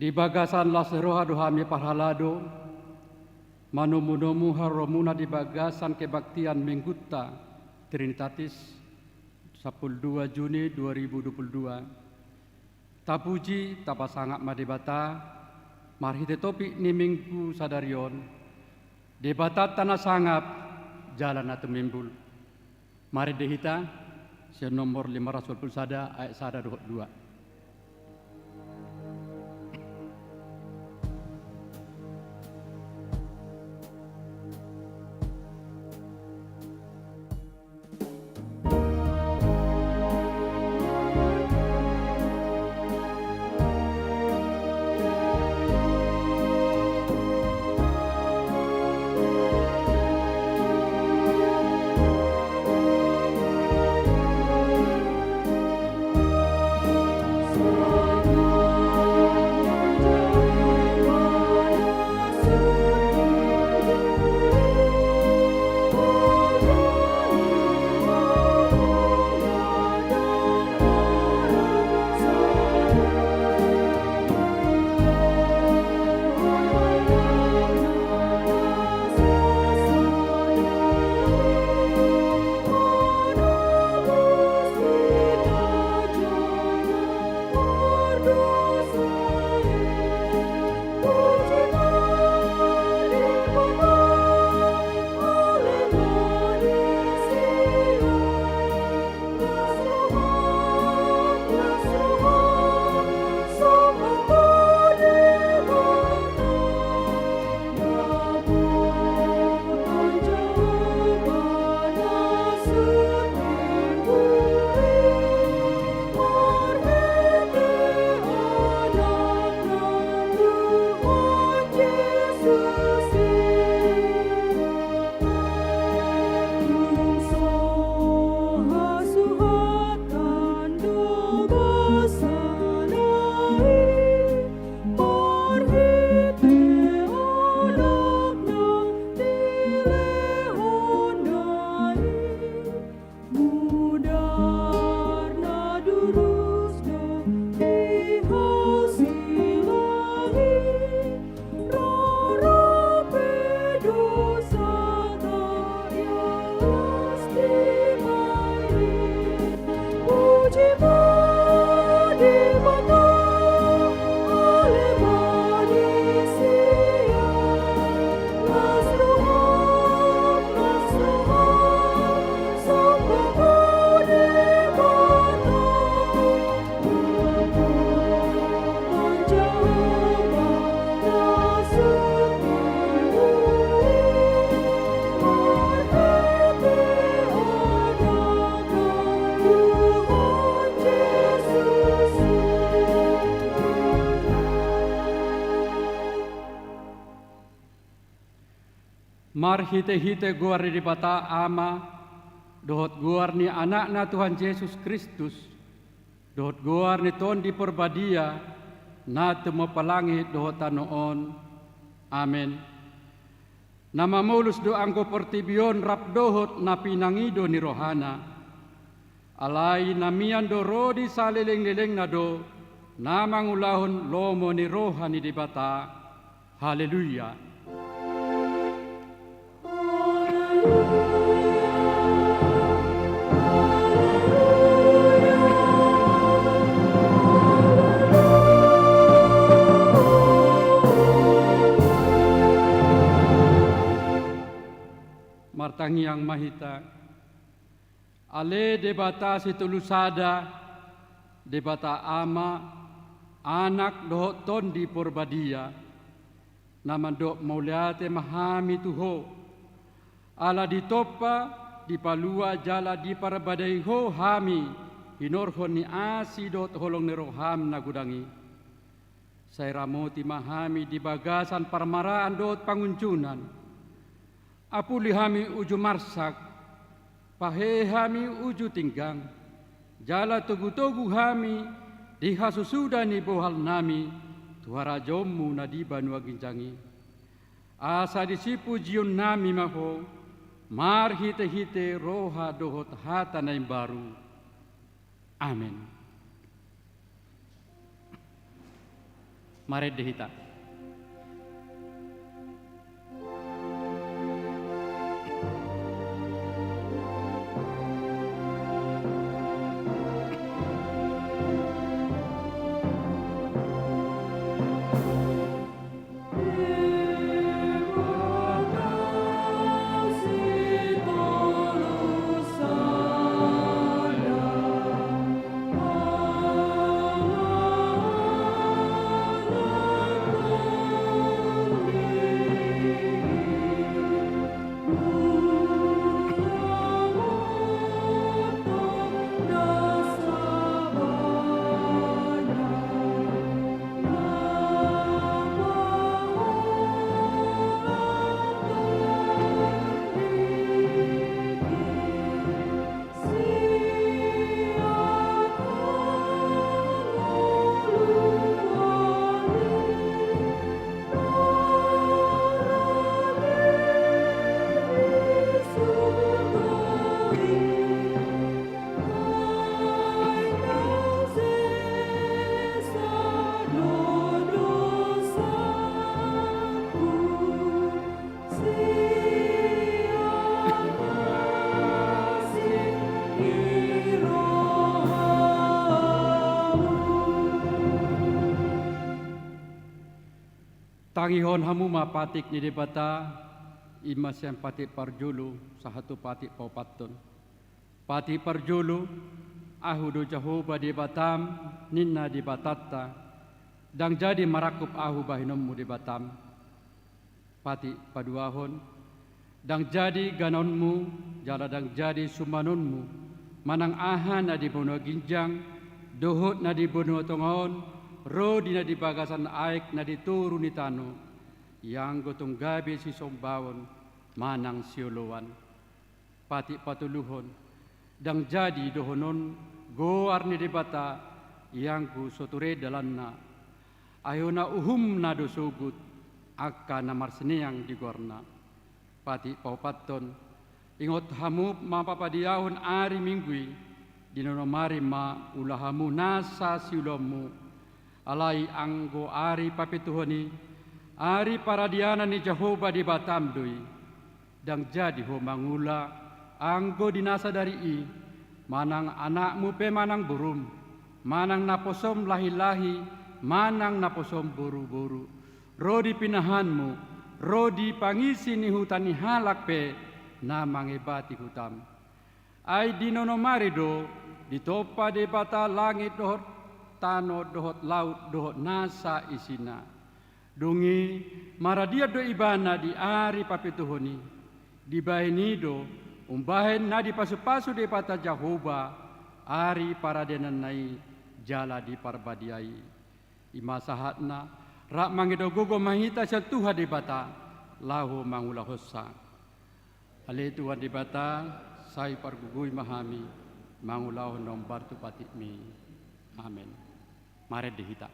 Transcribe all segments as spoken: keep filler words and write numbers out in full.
Di bagasan las ni roha do hami parhalado manomunomu haroromuna di bagasan kebaktian Minggunta Trinitatis, sampulu dua Juni dua ribu dua puluh dua. Tapuji, tapasangap ma Debata, marhite topik ni Minggu sadari on, Debatanta na sangap jala na tumimbul. Marende hita, sian nomor lima ratus dua puluh sada, ayat sada dohot dua. Marhitehite goar ni Debata Ama, dohot goar ni Anakna Tuhan Jesus Kristus, dohot goar ni Tondi Porbadia, na tumompa langit dohot tano on. Amen. Na mamolus do anggo portibi on rap dohot na pinangido ni rohana. Alai na mian do ro di salelenglelengna do, na mangulahon lomo ni roha ni Debata. Haleluya. Martangiang ma hita. Ale Debata Sitolusada, Debata Ama, Anak dohot Tondi Porbadia, na mandok mauliate ma hami tu Ho, ala ditompa, dipalua jala diparbadai Ho hami hinorhon ni asi dohot holong ni roham na godang i. Sai ramoti ma hami di bagasan parmaraan dohot pangunjunan. Apuli hami uju marsak, pahehe hami uju tinggang, jala togutogu hami di hasusuda ni bohalnami tu harajaonmu na di banua ginjang i. Asa disi pujionnami ma Ho, marhitehite roha dohot hata na imbaru. Amen. Marende hita. Tangihon hamu ma patik ni Debata, i ma sian patik parjolo sahat tu patik paopathon. Patik parjolo, ahu do Jahowa Debatam, ninna Debatanta, ndang jadi marangkup ahu bahenonmu Debatam. Patik paduahon, ndang jadi ganonmu, jala ndang jadi sumbanonmu, manang aha na di banua ginjang, dohot na di banua tonga on, ro di na di bagasan aek na di toru ni tano, ianggo tung gabe sisombaon, manang sioloan. Patik patoluhon, ndang jadi dohonon goar ni Debata, ianggo so ture dalanna. Ai hona uhumna do sogot, angka na marsineang di goarna. Patik paopathon, ingot hamu ma papadiahon ari Minggu i, di na onom ari ma ula hamu nasa siulaonmu. Alai anggo ari papituhon i, ari paradianan ni Jahowa Debatam do i. Ndang jadi ho mangula, anggo di na sadari i, manang anakmu pe manang borum, manang naposom lahilahi, manang naposom boruboru, ro di pinahanmu, ro di pangisi ni huta ni halak pe na mangebati hutam. Ai di na onom ari do ditompa Debata langit dohot tano dohot laut dohot nasa isina. Dung i maradian do Ibana di ari papituhon i. Dibahen i do umbahen na dipasupasu Debata Jahowa ari paradiananna i jala di Parbadia i. I ma sahatna, rap mangido gogo ma hita sian Tuhan Debata, laho mangulahonsa. Ale Tuhan Debata, sai pargogoi ma hami mangulahon na hombar tu patikmi. Amen. Marende hita.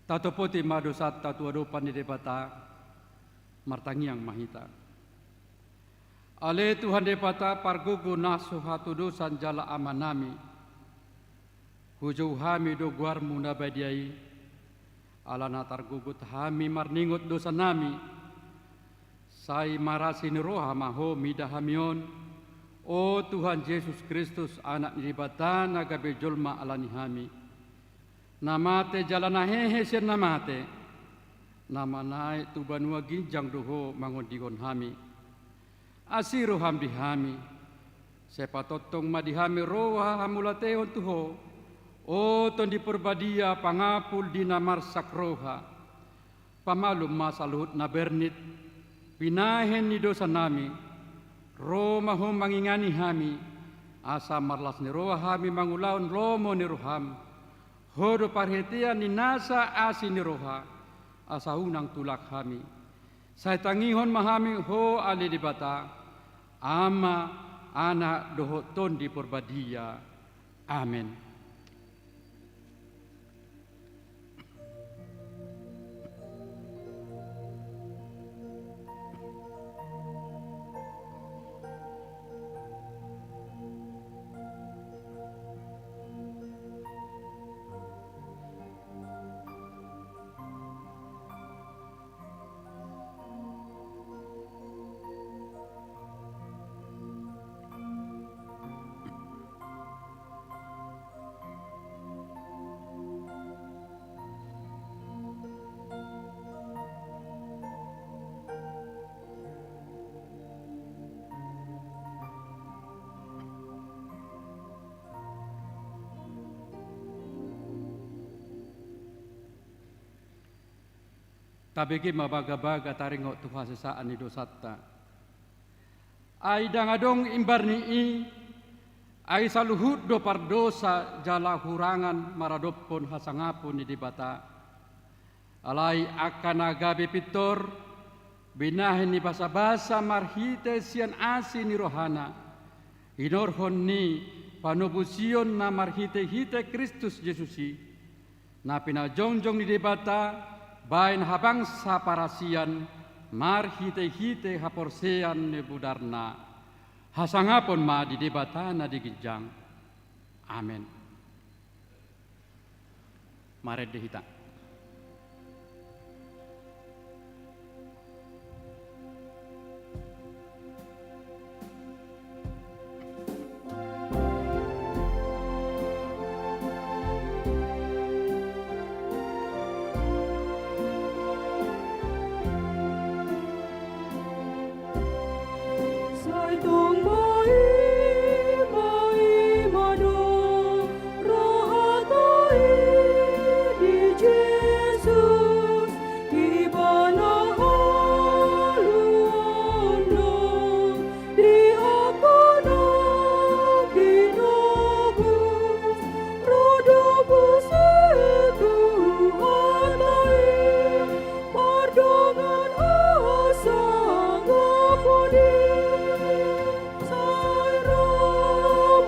Tatopoti ma dosanta tu adopan ni Debata, martangiang ma hita. Ale Tuhan Debata, pargogo na so hatudosan jala Amanami, hujou hami do goarmu na badia i, ala na targogot hami marningot dosanami, sai marasi ni roha ma Ho mida hami on, o Tuhan Jesus Kristus, Anak ni Debata na gabe jolma ala ni hami. Na mate jala na hehe sian na mate, na manaek tu banua ginjang do Ho mangondihon hami. Asi roham di hami, sai patongtong ma di hami roha hamauliatehon tu Ho, o Tondi Porbadia, pangapul di na marsak roha. Pamalum ma saluhut na bernit, binahen ni dosanami, ro ma Ho mangingani hami, asa marlas ni roha hami mangulahon lomo ni roham. Ho do parhitean ni nasa asi ni roha, asa unang tulak hami. Sai tangihon ma hami Ho ale Debata, Ama, Anak dohot Tondi Porbadia. Amen. Tabege ma bagabaga taringot tu hasesaan ni dosanta. Ai ndang adong imbar ni i, ai saluhut do pardosa jala hurangan maradophon hasangapon ni Debata. Alai angka na gabe pintor, binahen ni basabasa marhite sian asi ni rohana, hinorhon ni panobusion na marhitehite Kristus Jesus i, na pinajongjong ni Debata bahen habangsa parasian marhitehite haporseaon ni bodarna. Hasangapon ma di Debata na di ginjang. Amen. Marende hita. Sai tong maima-ima do rohanta i di Jesus, Ibana haluaonna di angka na tinobus, ro do muse Tuhanta i mardongan hasangapon i. Sai ro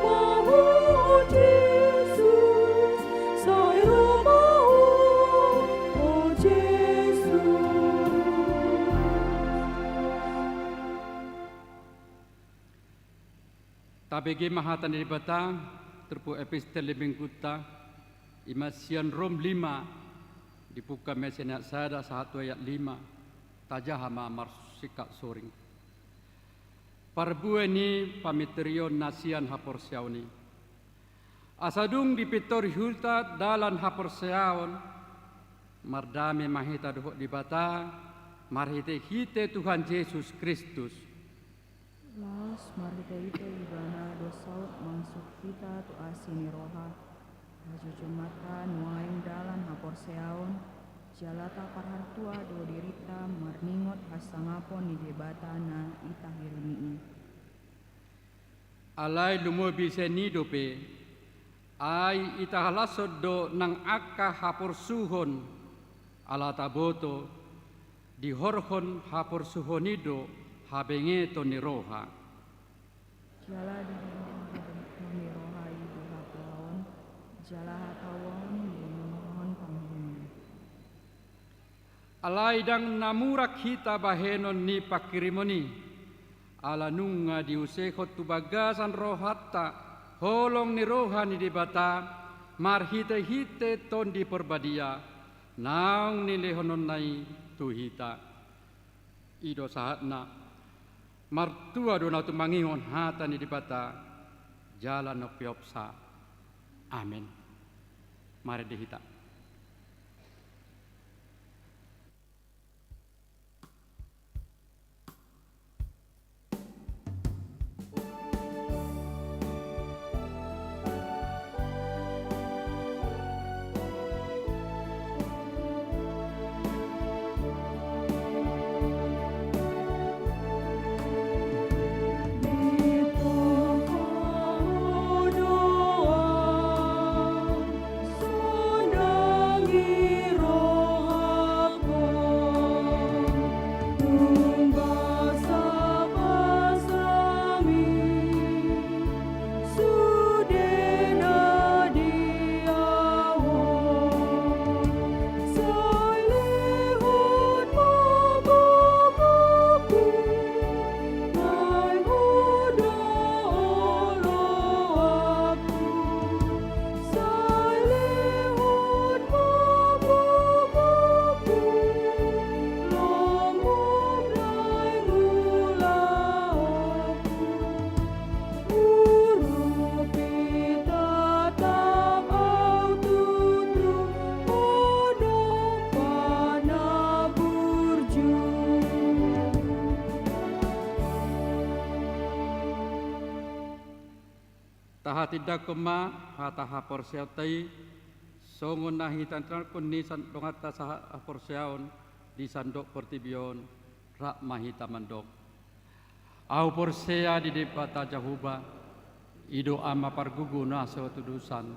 ma Ho, o Jesus, sai ro ma Ho, o Jesus. Tabege ma hata ni Debata, turpuk epistel di Minggunta, i ma sian Rom lima, dipungka ma sian ayat sada sahat tu ayat lima, tajaha ma marsingkat soring. Parbue ni pamintorion na sian haporseaon i. Asa dung dipintori hita dalan haporseaon, mardame ma hita dohot Debata, marhitehite Tuhan Jesus Kristus. Laos marhitehite Ibana do saut mansuk hita tu asi ni roha, pajujunganta nuaeng dalan haporseaon, jala taparhatua do dirinta marningot hasangapon ni Debata na i tahirimi i. Alai lumobi sian i dope, ai itahalashon do nang angka haporsuhon, ala taboto, dihorhon haporsuhon i do habengeton ni roha. Jala dihorhon habengeton ni roha i do hatuaon, jala hatuaon dihorhon panghorhon. Alai ndang na murang hita bahenon ni panghirimon i, ala nunga diusehon tu bagasan rohanta holong ni roha ni Debata marhitehite Tondi Porbadia, naung nilehononna i tu hita. I do sahatna. Martua do na tumangihon hata ni Debata jala na umpeopsa. Amen. Marende hita. Tahatindangkon ma hata haporseaonta i, songon na hinatindangkon ni san-, donganta sahaporseaon di sandok portibi on, rap ma hita mandok. Ahu porsea di Debata Jahowa, i do Ama pargogo na so hatudosan,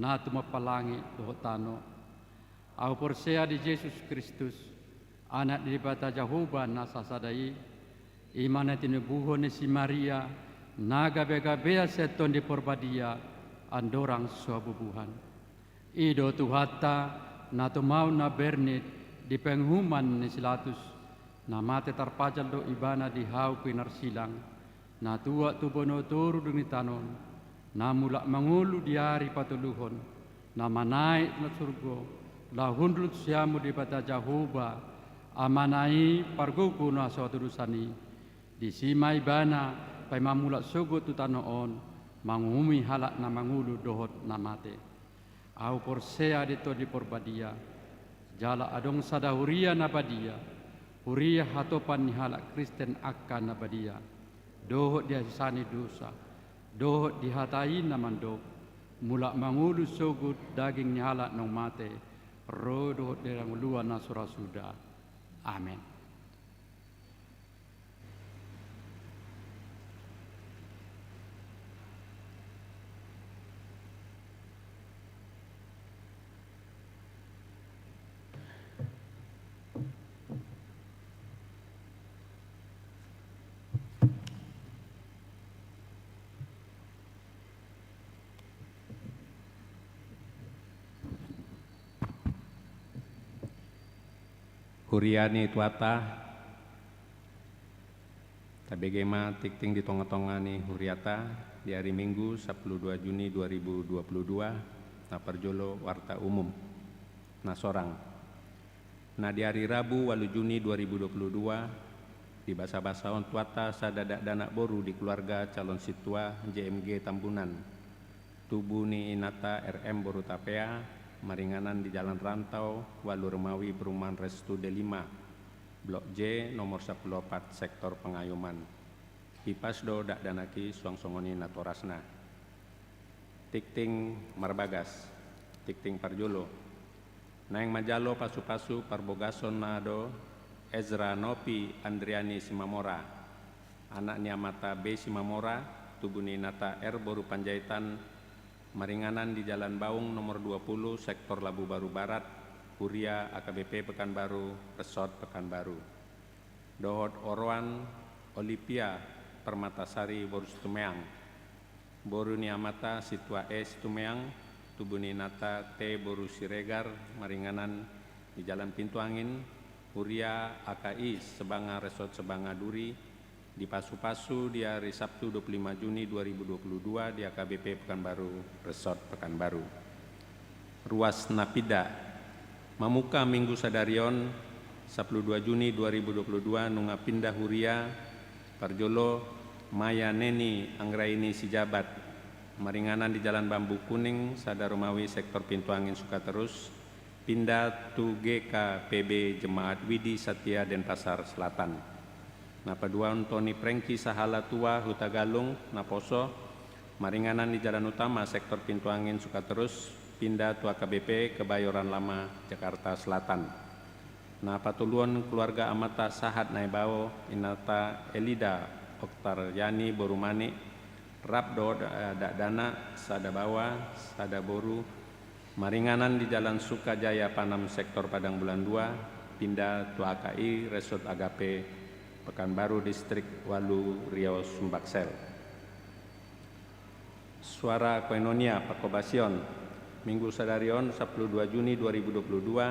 na tumompa langit dohot tano. Ahu porsea di Jesus Kristus, Anak ni Debata Jahowa na sasada i, i ma na tinubuhon ni si Maria, na gabe-gabean sian Tondi Porbadia, andorang so habubuhan. I do Tuhanta, na tumaon na bernit di panguhuman ni si Pilatus, na mate tarpajal do ibana di hau pinarsilang, na tuat tu banua toru dung di tano on, na mulak mangolu di ari patoluhon, na manaek tu surgo, laho hundul tu siamun Debata Jahowa, Amana i pargogo na so hatudosan i, disi ma ibana paima mulak sogot tu tano on, manguhumi halak na mangolu dohot na mate. Ahu porsea di Tondi Porbadia, jala adong sada huria na badia, huria hatopan ni halak Kristen angka na badia, dohot di hasesaan ni dosa, dohot di hata i na mandok, mulak mangolu sogot daging ni halak naung mate, ro dohot di hangoluan na so ra suda. Amen. Huria ni Tuhanta, tabege ma tingting di tonga-tonga ni huriata di ari Minggu, sampulu dua Juni dua ribu dua puluh dua, na parjolo warta umum. Na sorang. Na di ari Rabu, ualu Juni dua ribu dua puluh dua, dibasa-basahon Tuhanta sada dakdanak boru di keluarga calon sintua J M G Tambunan, tubu ni inanta R M boru Tapea, maringanan di Jalan Rantau, ualu Romawi, Perumahan Restu D lima, Blok J, nomor sampulu opat, Sektor Pengayuman. Hipas do dakdanak i suang songon i natorasna. Tingting marbagas, tingting parjolo. Naeng manjalo pasu-pasu parbogasonna do Ezra Nopi Andriani Simamora, anak ni amanta B Simamora, tubu ni inanta R boru Panjaitan, maringanan di Jalan Baung nomor dua puluh, Sektor Labu Baru Barat, huria A K B P Pekanbaru, Resort Pekanbaru. Dohot oroan Olivia Permatasari boru Situmeang. Boru ni amanta Sintua E Situmeang, tubu ni inanta T boru Siregar, maringanan di Jalan Pintu Angin, Huria A K I Sebanga Resort Sebanga Duri, dipasupasu di ari Sabtu dua puluh lima Juni dua ribu dua puluh dua di A K B P Pekanbaru Resort Pekanbaru. Ruas na pinda. Mamungka Minggu sadari on, sapuluh dua Juni dua ribu dua puluh dua, nunga pinda huria. Parjolo, Maya Neni Anggraini Sijabat, maringanan di Jalan Bambu Kuning, sada Romawi, sektor Pintu Angin Sukaterus, pinda tu G K P B Jemaat Widi Satia Denpasar Selatan. Na paduahon, Toni Prengki Sahalatua Hutagalung, naposo, maringanan di Jalan Utama, sektor Pintu Angin Sukaterus, pinda tu A K B P Kebayoran Lama, Jakarta Selatan. Na patoluhon, keluarga amanta Sahat Naibao, inanta Elida Oktaviani boru Manik, rap dohot, eh, dakdanak, sada baoa, sada boru, maringanan di Jalan Sukajaya Panam, sektor Padang Bulan Dua, pinda tu A K I Resort Agape, Pekanbaru Distrik Walu, Riau Sumbaksel. Suara Koinonia, parhobasion. Minggu sadari on, sapuluh dua Juni dua ribu dua puluh dua,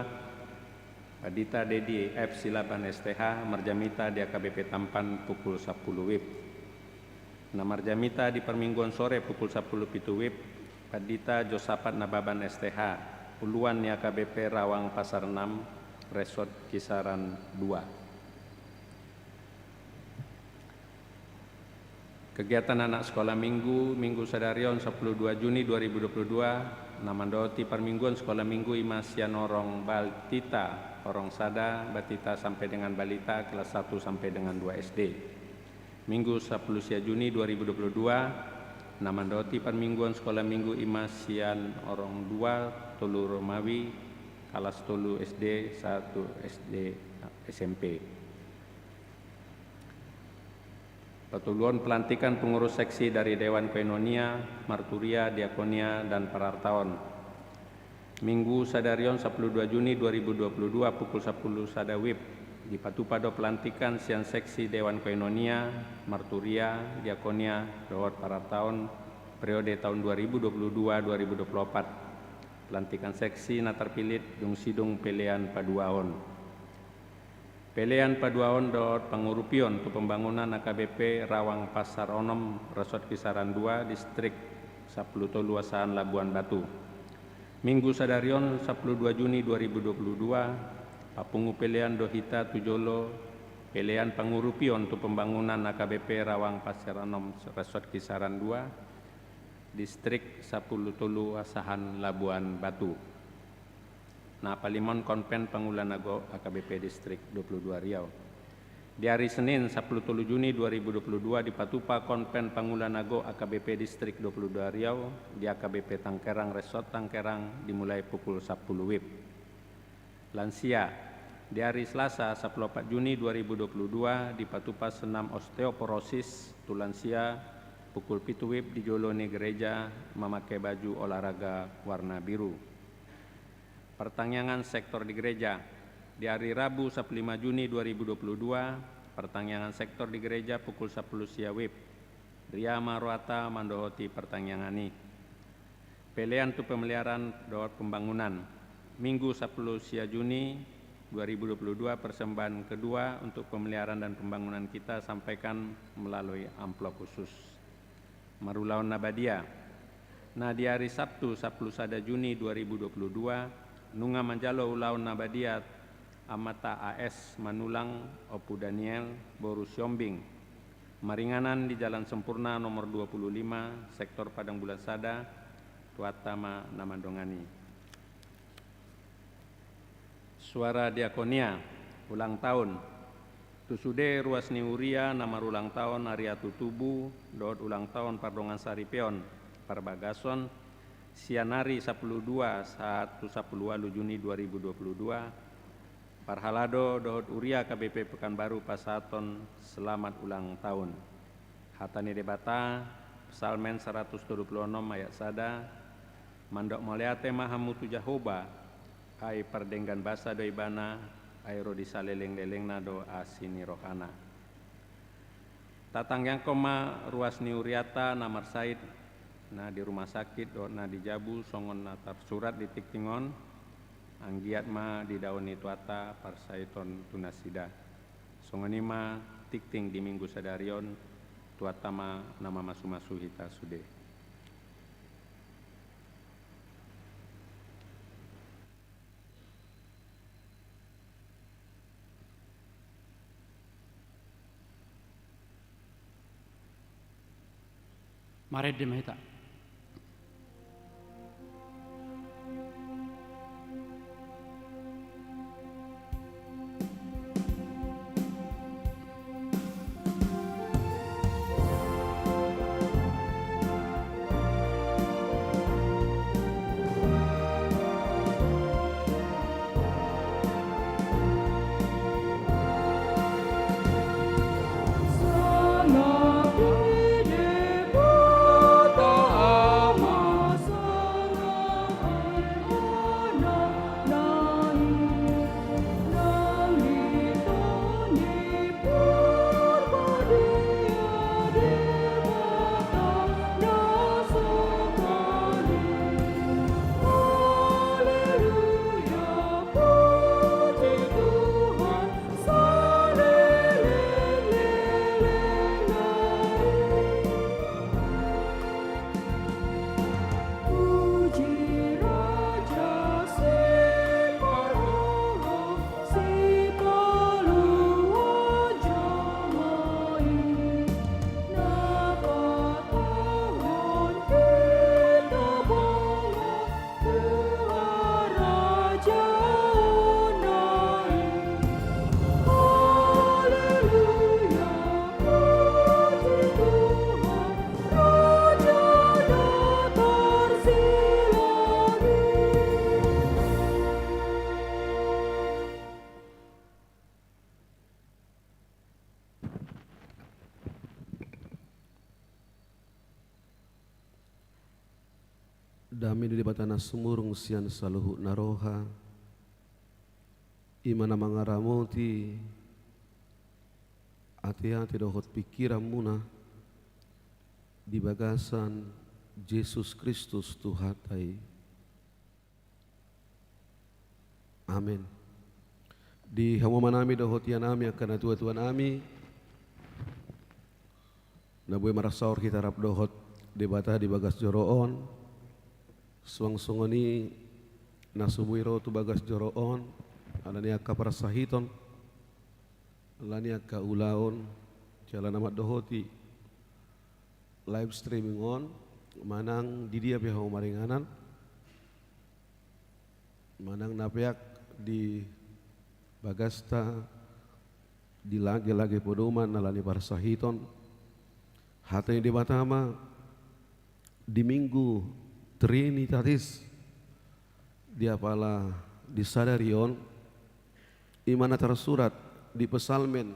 Pandita Dedi F Silaban S T H marjamita di A K B P Tampan pukul sapuluh wib. Na marjamita di parmingguon sore pukul sapuluh pitu wib, Pandita Josapat Nababan S T H, uluan ni A K B P Rawang Pasar Enam, Resort Kisaran Dua. Kegiatan anak sekolah minggu, Minggu sadari on, sapuluh dua Juni dua ribu dua puluh dua, na mandohoti parmingguon sekolah minggu i ma sian horong batita, horong sada, batita sampai dengan balita, kelas satu sampai dengan dua S D. Minggu sapuluh sia Juni dua ribu dua puluh dua, na mandohoti parmingguon sekolah minggu i ma sian horong dua, tolu Romawi, kelas tolu S D, satu S D, S M P. Patoluhon, pelantikan pengurus seksi dari Dewan Koinonia, Marturia, Diakonia, dan Parartaon. Minggu sadari on, sapuluh dua Juni dua ribu dua puluh dua, pukul sapuluh sada wib, dipatupa do pelantikan sian seksi Dewan Koinonia, Marturia, Diakonia, dohot Parartaon, periode taon dua ribu dua puluh dua dua ribu dua puluh opat. Pelantikan seksi na tarpilih dung sidung pelean paduahon. Pelean paduahon dohot pangurupion tu pembangunan A K B P Rawang Pasar Onom, Resort Kisaran Dua, Distrik Sapuluh Tolu Asahan, Labuan Batu. Minggu sadari on, sapuluh dua Juni dua ribu dua puluh dua, papungu pelean do hita tu jolo pelean pangurupion tu pembangunan A K B P Rawang Pasar Onom, Resort Kisaran Dua, Distrik Sapuluh Tolu Asahan, Labuan Batu. Na palimahon, konven pangula na gok A K B P Distrik dua puluh dua Riau. Di ari Senin, sapuluh tolu Juni dua ribu dua puluh dua, dipatupa konven pangula na gok A K B P Distrik dua puluh dua Riau di A K B P Tangkerang, Resort Tangkerang, dimulai pukul sapuluh wib. Lansia. Di ari Selasa, sapuluh opat Juni dua ribu dua puluh dua, dipatupa senam osteoporosis tu lansia pukul pitu wib di jolo ni gereja, mamake baju olahraga warna biru. Partangiangan sektor di gereja. Di ari Rabu, sapuluh lima Juni dua ribu dua puluh dua, partangiangan sektor di gereja pukul sapuluh sia wib. Ria ma rohanta mandohoti partangiangan i. Pelean tu pemeliharaan dohot pembangunan. Minggu sapuluh sia Juni dua ribu dua puluh dua, persembahan kedua untuk pemeliharaan dan pembangunan kita sampaikan melalui amplop khusus. Marulaon na badia. Na di ari Sabtu, sapuluh sada Juni dua ribu dua puluh dua, nunga manjalo ulaon na badia amanta A S Manulang, Ompu Daniel, boru Siombing, maringanan di Jalan Sempurna nomor dua puluh lima, sektor Padang Bulan Sada, Tuhanta ma na mandongani. Suara Diakonia, ulang tahun. Tu sude ruas ni huria na marulang tahun ari hatutubu dohot ulang tahun pardongansaripeon, parbagason, sian ari sapuluh dua sahat tu sapuluh ualu Juni dua ribu dua puluh dua, parhalado dohot huria K B P Pekanbaru pasahathon selamat ulang tahun. Hata ni Debata, Psalmen saratus tolu pulu onom ayat sada, mandok mauliate ma hamu tu Jahowa, ai pardenggan basa do Ibana, ai ro di salelenglelengna do asi ni rohana. Tatangiangkon ma ruas ni hurianta na marsahit, na di rumah sakit dohot na di jabu, songon na tarsurat di tingki on. Anggiat ma didao ni Tuhanta parsahiton tu nasida. Songon i ma tingting di Minggu sadari on, Tuhanta ma na mamasu-masu hita sude. Marende ma hita. Dame ni Debata na sumurung sian saluhut na roha, i ma na mangaramoti ateate dohot pingkiranmuna di bagasan Jesus Kristus Tuhanta i. Amen. Di hamu amanami dohot inanami angka natuatuanami, na boi marsaor hita rap dohot Debata di bagas joro on, suang songon i na so boi ro tu bagas joro on, ala ni angka parsahiton, ala ni angka ulaon, jala na mandohoti live streaming on, manang di dia pe hamu maringanan, manang na peak di bagasta, di lage-lage podoman ala ni parsahiton. Hata ni Debata ma di Minggu Trinitatis di apala di sadari on, i ma na tarsurat di Psalmen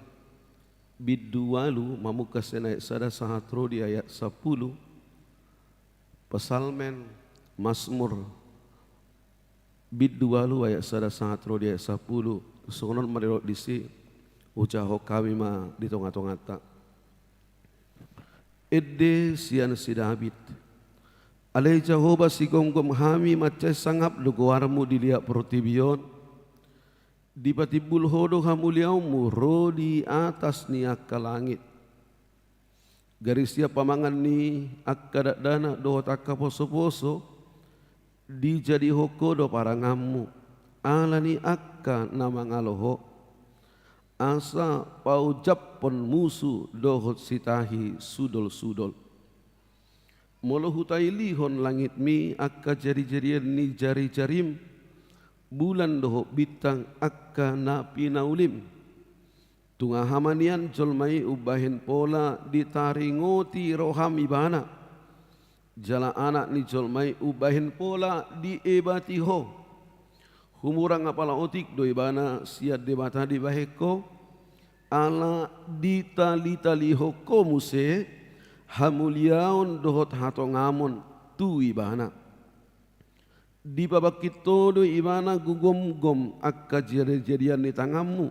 bindu ualu mamungka sian ayat sada sahat ro di ayat sampulu. Psalmen, Masmur bindu ualu ayat sada sahat ro di ayat sampulu. Songon on ma didok disi, hujahahon hami ma di tonga-tonganta. Ende sian si David. Ale Jahowa, sigomgom hami mansai sangap do goarmu di liat portibi on. Dipatimbul Ho do hamuliaonmu ro di atas ni angka langit. Gari sian pamangan ni angka dakdanak dohot angka posoposo, dijadihon Ho do paranganmu, ala ni angka na mangalo Ho, asa paojaphon musu dohot sitahi sudolsudol. Molo hutailihon langitmi angka jarijarian ni jarijarim, bulan dohot bintang angka na pinaulim. Tung aha ma nian jolma i umbahen pola ditaringoti roham ibana, jala anak ni jolma i umbahen pola diebati ho? Humurang apala otik do ibana sian Debata dibahen ho, ala ditalitalihon ho muse hamuliaon dohot hatongamon tu ibana. Dipabangkit ho do ibana gugomgom angka jarijarian ni tanganmu.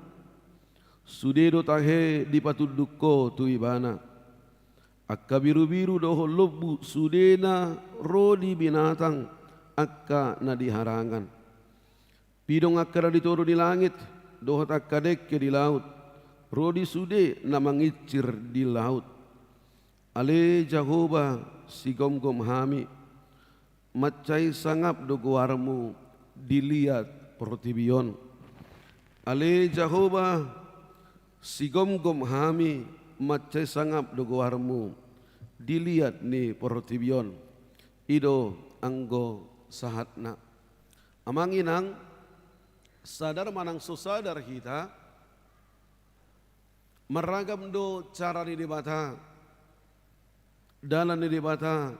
Sude do tahe dipatunduk ho tu ibana. Angka birubiru dohot lombu sudena ro di binatang angka na di harangan. Pidong angka na di toru ni langit, dohot angka dengke di laut, ro di sude na manginsir di laut. Ale Jahowa, sigomgom hami, mansai sangap do goarmu di liat portibi on. Ale Jahowa, sigomgom hami, mansai sangap do goarmu di liat ni portibi on. I do anggo sahatna. Amang inang, sadar manang so sadar hita, marragam do cara ni Debata, dalan ni Debata,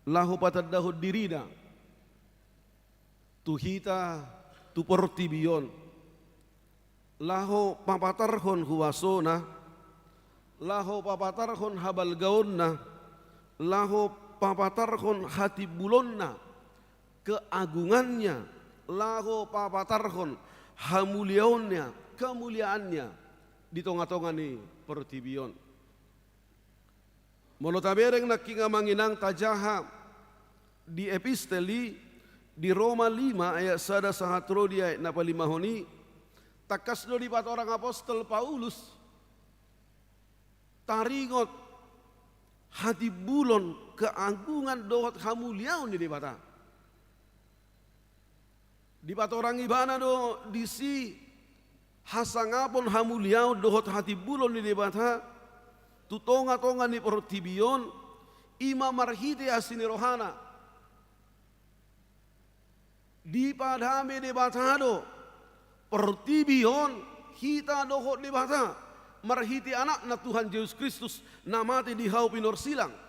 laho patandahon dirina tu hita, tu portibi on, laho papatarhon huasona, laho papatarhon habalgaonna, laho papatarhon hatimbulonna, keagungannya, laho papatarhon hamuliaonnya, kemuliaannya di tonga-tonga ni portibi on. Molo tabereng nangkin amang inang tajaha di epistel i, di Roma lima ayat sada sahat ro di ayat na palimahon i, tangkas do dipatorang apostel Paulus taringot hatimbulon, keagungan dohot hamuliaon ni Debata. Dipatorang ibana do disi hasangapon, hamuliaon dohot hatimbulon ni Debata tu tonga-tonga ni portibi on, i ma marhite asi ni rohana. Dipadame Debata do portibi on, hita dohot Debata, marhite Anakna Tuhan Jesus Kristus na mate di hau pinorsilang.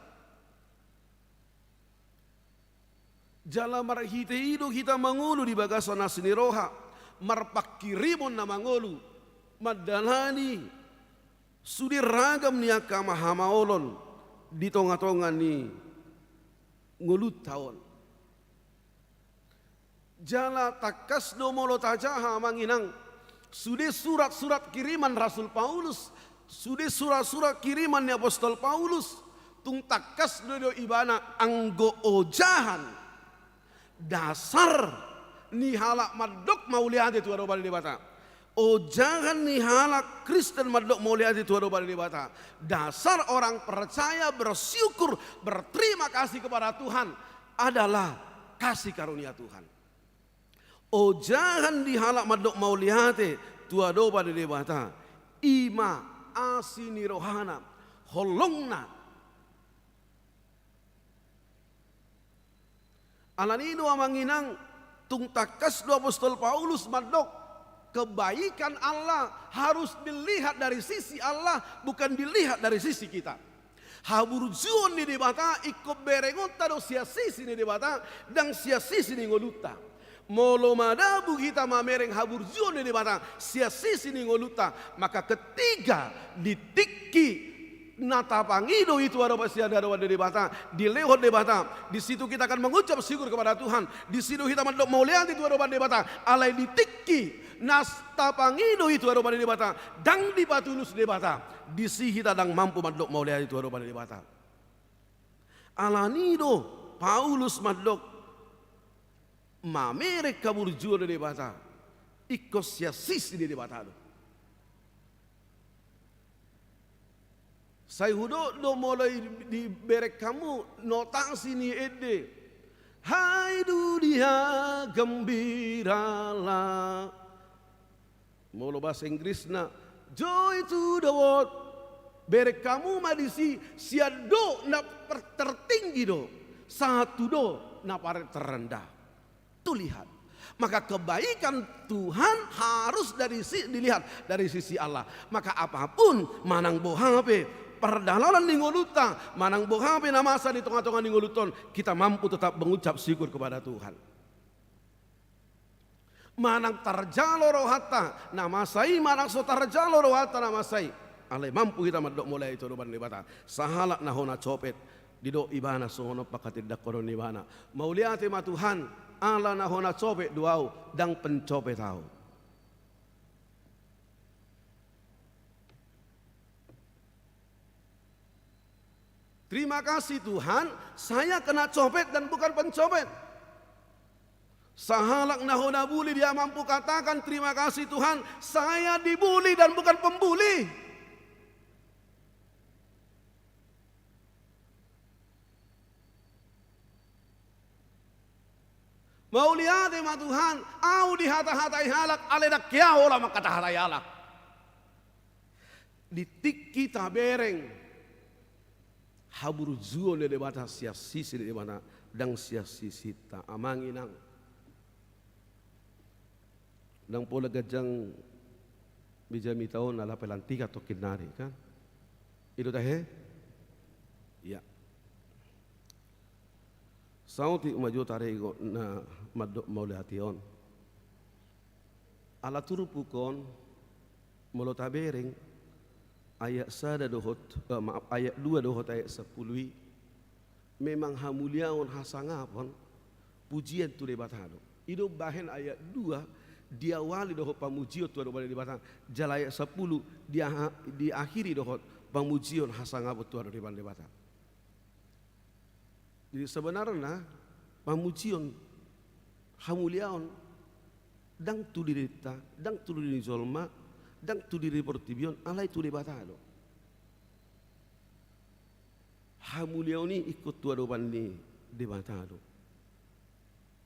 Jala marhite i do hita mangolu di bagasan asi ni roha, marpangkirimon na mangolu, mandalani sude ragam ni angka hamaolon di tonga-tonga ni ngolunta on. Jala tangkas do molo tajaha amang inang sude surat-surat kiriman Rasul Paulus, sude surat-surat kiriman ni apostel Paulus, tung tangkas do, do ibana anggo ojahan dasar ni halak mandok mauliate tu adopan ni Debata. Ojahan ni halak Kristen mandok mauliate tu adopan ni Debata. Dasar orang percaya bersyukur, berterima kasih kepada Tuhan adalah kasih karunia Tuhan. Ojahan ni halak mandok mauliate tu adopan ni Debata, i ma asi ni rohana, holongna. Alani i do amang inang, tung tangkas do apostel Paulus mandok, kebaikan Allah harus dilihat dari sisi Allah, bukan dilihat dari sisi kita. Haburjuon ni Debata ingkon berengonta do sian sisi ni Debata, ndang sian sisi ni ngolunta. Molo madabu hita mamereng haburjuon ni Debata sian sisi ni ngolunta, maka ketika di tingki na tapangido i tu adopan, sian adopan ni Debata, dilehon Debata, di situ kita akan mengucap syukur kepada Tuhan, di situ hita mandok mauliate tu adopan Debata, alai di tingki na tapangido i tu adopan ni Debata, ndang dipatulus Debata, disi hita ndang mampu mandok mauliate tu adopan ni Debata. Alani i do Paulus mandok, mamereng haburjuon ni Debata ingkon sian sisi ni Debata do. Sai hudok do molo i dibereng hamu notasi ni ende, hai dunia gembiralah. Molo bahasa Inggrisna, joy to the world. Bereng hamu ma disi, sian do na per-, tertinggi do, sahat tu do na paling terendah. Tu lihat. Maka kebaikan Tuhan harus dari si-, dilihat dari sisi Allah. Maka apapun, manang boha pe pardalanan ni ngolunta, manang boha pe na masa di tonga-tonga ni ngolunta on, kita mampu tetap mengucap syukur kepada Tuhan. Manang tarjalo rohanta na masa i, manang so tarjalo rohanta na masa i, alai mampu hita mandok mauliate tu adopan ni Debata. Sahalak na hona copet, didok ibana songon on panghatindanghonon ni ibana, mauliate ma Tuhan, ala na hona copet do ahu, ndang pencopet ahu. Terima kasih Tuhan, saya kena copet dan bukan pencopet. Sahalak na hona buli dia mampu katakan, "Terima kasih Tuhan, saya dibuli dan bukan pembuli." Mauliate ma Tuhan, ahu dihatahatai halak, alai ndang hea holan mangkatahatai halak. Di tingki tabereng haburjuon ni Debata sian sisi ni Debata, ndang sian sisinta, amang inang. Ndang pola ganjang meja mita on ala pelantikan tongkin nari, kan? I do tahe? Ia. Saotik ma jo taringot na mandok mauliate on. Ala turpuk on, molo tabereng, ayat sada dohot, eh, maaf, ayat dua dohot ayat sampulu i, memang hamuliaon, hasangapon, pujian tu Debata do. I do umbahen ayat dua diawali dohot pamujion tu adopan ni Debata, jala ayat sampulu dia-, diakhiri dohot pamujion, hasangapon tu adopan ni Debata. Jadi sebenarna pamujion, hamuliaon, ndang tu dirinta, ndang tu diri ni jolma, ndang tu diri ni portibi on, alai tu Debata do. Hamuliaon i ingkon tu adopan ni Debata do.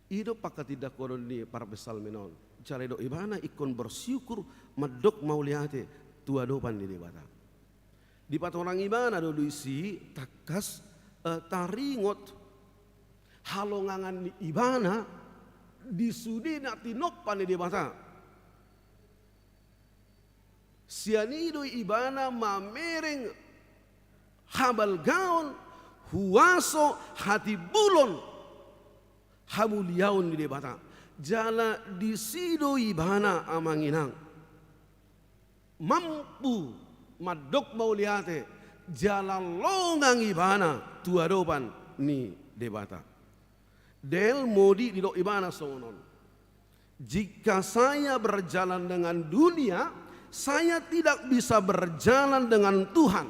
I do pangkatindanghonon ni parpsalmen on. Jala didok ibana ingkon bersyukur, mandok mauliate tu adopan ni Debata. Dipatorang ibana do disi tangkas, eh, taringot halongangan ni ibana di sude na tinompa ni Debata. Sian i do ibana mamereng habalgaon, huaso, hatimbulon, hamuliaon ni Debata. Jala disi do ibana, amang inang, mampu mandok mauliate, jala longang ibana tu adopan ni Debata. Del modi didok ibana songon on. Jika saya berjalan dengan dunia, saya tidak bisa berjalan dengan Tuhan,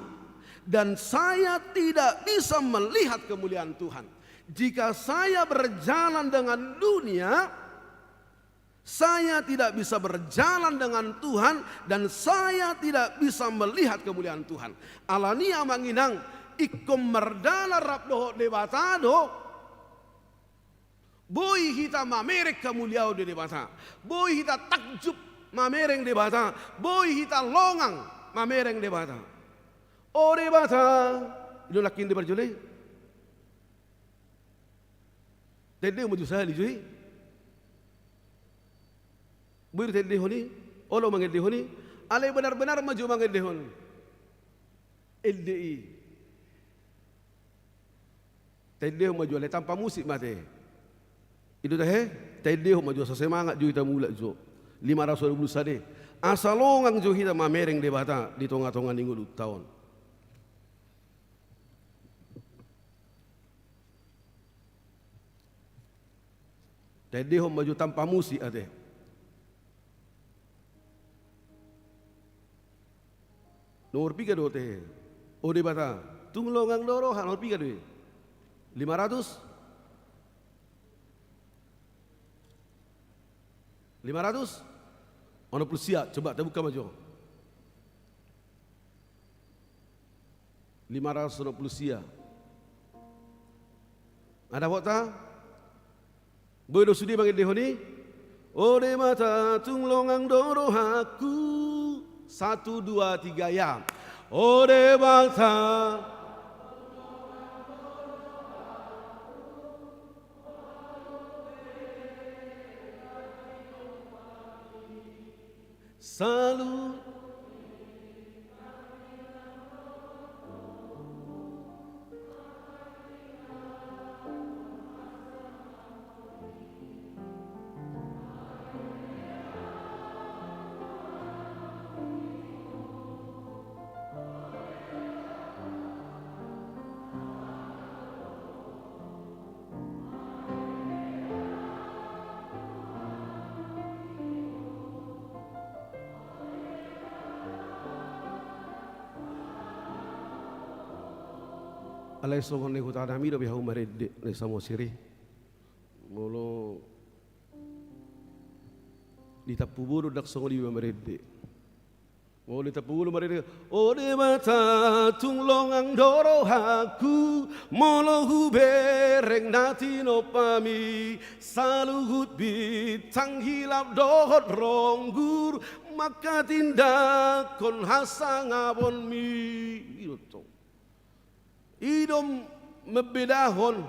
dan saya tidak bisa melihat kemuliaan Tuhan. Jika saya berjalan dengan dunia, saya tidak bisa berjalan dengan Tuhan, dan saya tidak bisa melihat kemuliaan Tuhan. Alani, amang inang, ingkon mardalan rap dohot Debata do. Boi hita mamereng hamuliaon ni Debata. Boi hita takjub mamereng Debata. Boi hita longang mamereng Debata. O Debata, i do nangkin di parjolo i. Tendehon ma jo sahali jo i. Boi do tendehon i. Olo mangendehon i. Alai benar-benar ma jo mangendehon ende i. Tendehon ma jo, alai tanpa musik ma ate. I do tahe? Tendehon ma jo, asa semangat jo hita mulak jo. Lima ratus dua puluh sada. Asa longang jo hita mamereng Debata di tonga-tonga ni ngolunta on. Tendehon ma jo tanpa musik ate. Nomor piga do ate? O Debata, tung longang do roha, nomor piga do i? Lima ratus? Lima ratus? Onom pulu sia, coba tabuka ma jo. Lima ratus onom pulu sia. Nga dapot ta? Boi do sude mangendehon i? O Debata, tung longang do rohangku. Satu, dua, tiga, ya. O Debata. Salut. Alai songon na hutanami dope hamu marende na i Samosir i. Molo Di Tampubolon ndang songon i be marende. Molo di Tampubolon marende, "O Debata, tung longang do rohangku, molo hubereng na tinompami, saluhut bintang hilap dohot ronggur, manghatindanghon hasangaponmi." I do tong. I do mambedahon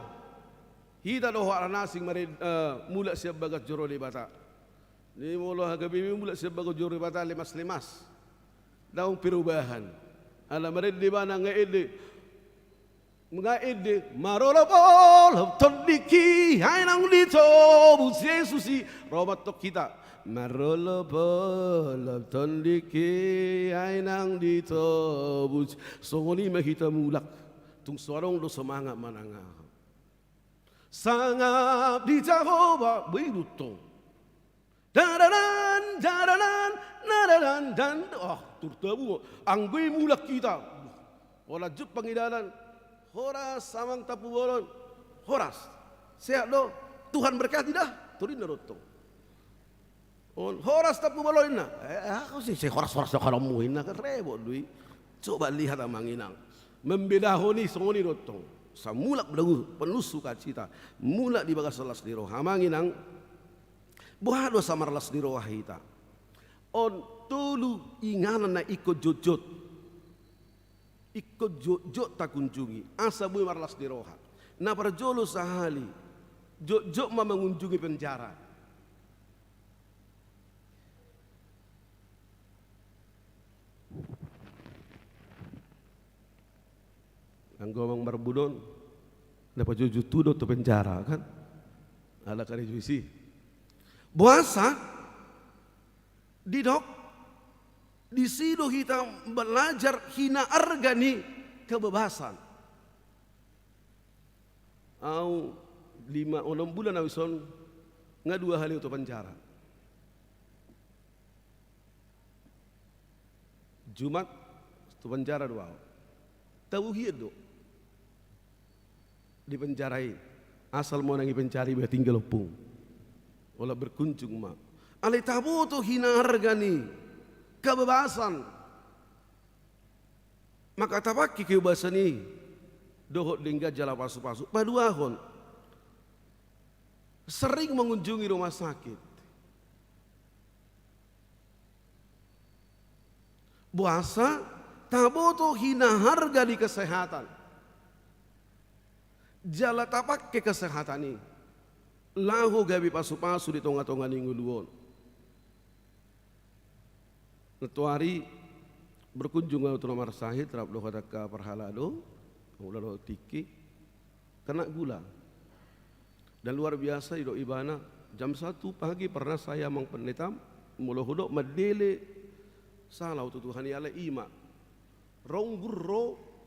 hita dohot na asing mare-, eh, mulak sian bagas joro Debata. Jadi molo H K B P mulak sian bagas joro Debata lemas-lemas. Ndang perubahan. Ala marende ibana nga ende. Nga ende, marolop-olop tondingki, ai naung ditobus Jesus i. Ro ma tong hita. Marolop-olop tondingki, ai naung ditobus. Songon i ma hita mulak. Tung so adong do semangat manang aha. Sangap di Jahowa, boi do tong. Daranan, daranan, naranan, dan. Oh, turtabu. Anggo i mulak hita. Holan jumpang i dalan. Horas, amang Tampubolon. Horas. Sehat do. Tuhan berkati dah. Turinna do tong. On, horas Tampubolon inna. Eh, aku sih, sih horas-horas do kalonmu inna, kan rebot do i. Coba lihat amang inang. Mambedahon i songon i do tong. Sai mulak bedagu, penuh sukacita. Mulak di bagasan las ni roha. Amang inang, boha do asa marlas ni roha hita? On tolu inganan na ingkon jotjot. Ingkon jotjot takunjungi, asa boi marlas ni roha. Na parjolo sahali, jotjot ma mangunjungi penjara. Anggo amang Marbun on, na pajojot tu do tu penjara, kan? Ala karejo isi. Boasa? Didok, disi do hita balajar hinaarga ni kebebasan. Au lima onom bulan au dison, nga dua hali au tu penjara. Jumat, tu penjara do au. Tabo hian do. Di penjara i. Asal monang i penjara i, ba tinggal ompung. Holan berkunjung ma. Alai taboto hinaarga ni kebebasan. Maka tapake kebebasan i. Dohot denggan jala pasupasu. Paduahon. Sering mengunjungi rumah sakit. Boasa? Taboto hinaarga ni kesehatan. Jala tapake kesehatan i. Laho gabe pasupasu di tongatonga ni ngolu on. Nantoari berkunjung au tu na marsahit, rap dohot angka parhalado, ulaon tingki. Kena gula. Dan luar biasa, didok ibana, jam satu pagi pernah saya, Amang Pendeta, molo hudok mandele, sala au tu Tuhan i, alai ima. Ronggur ro,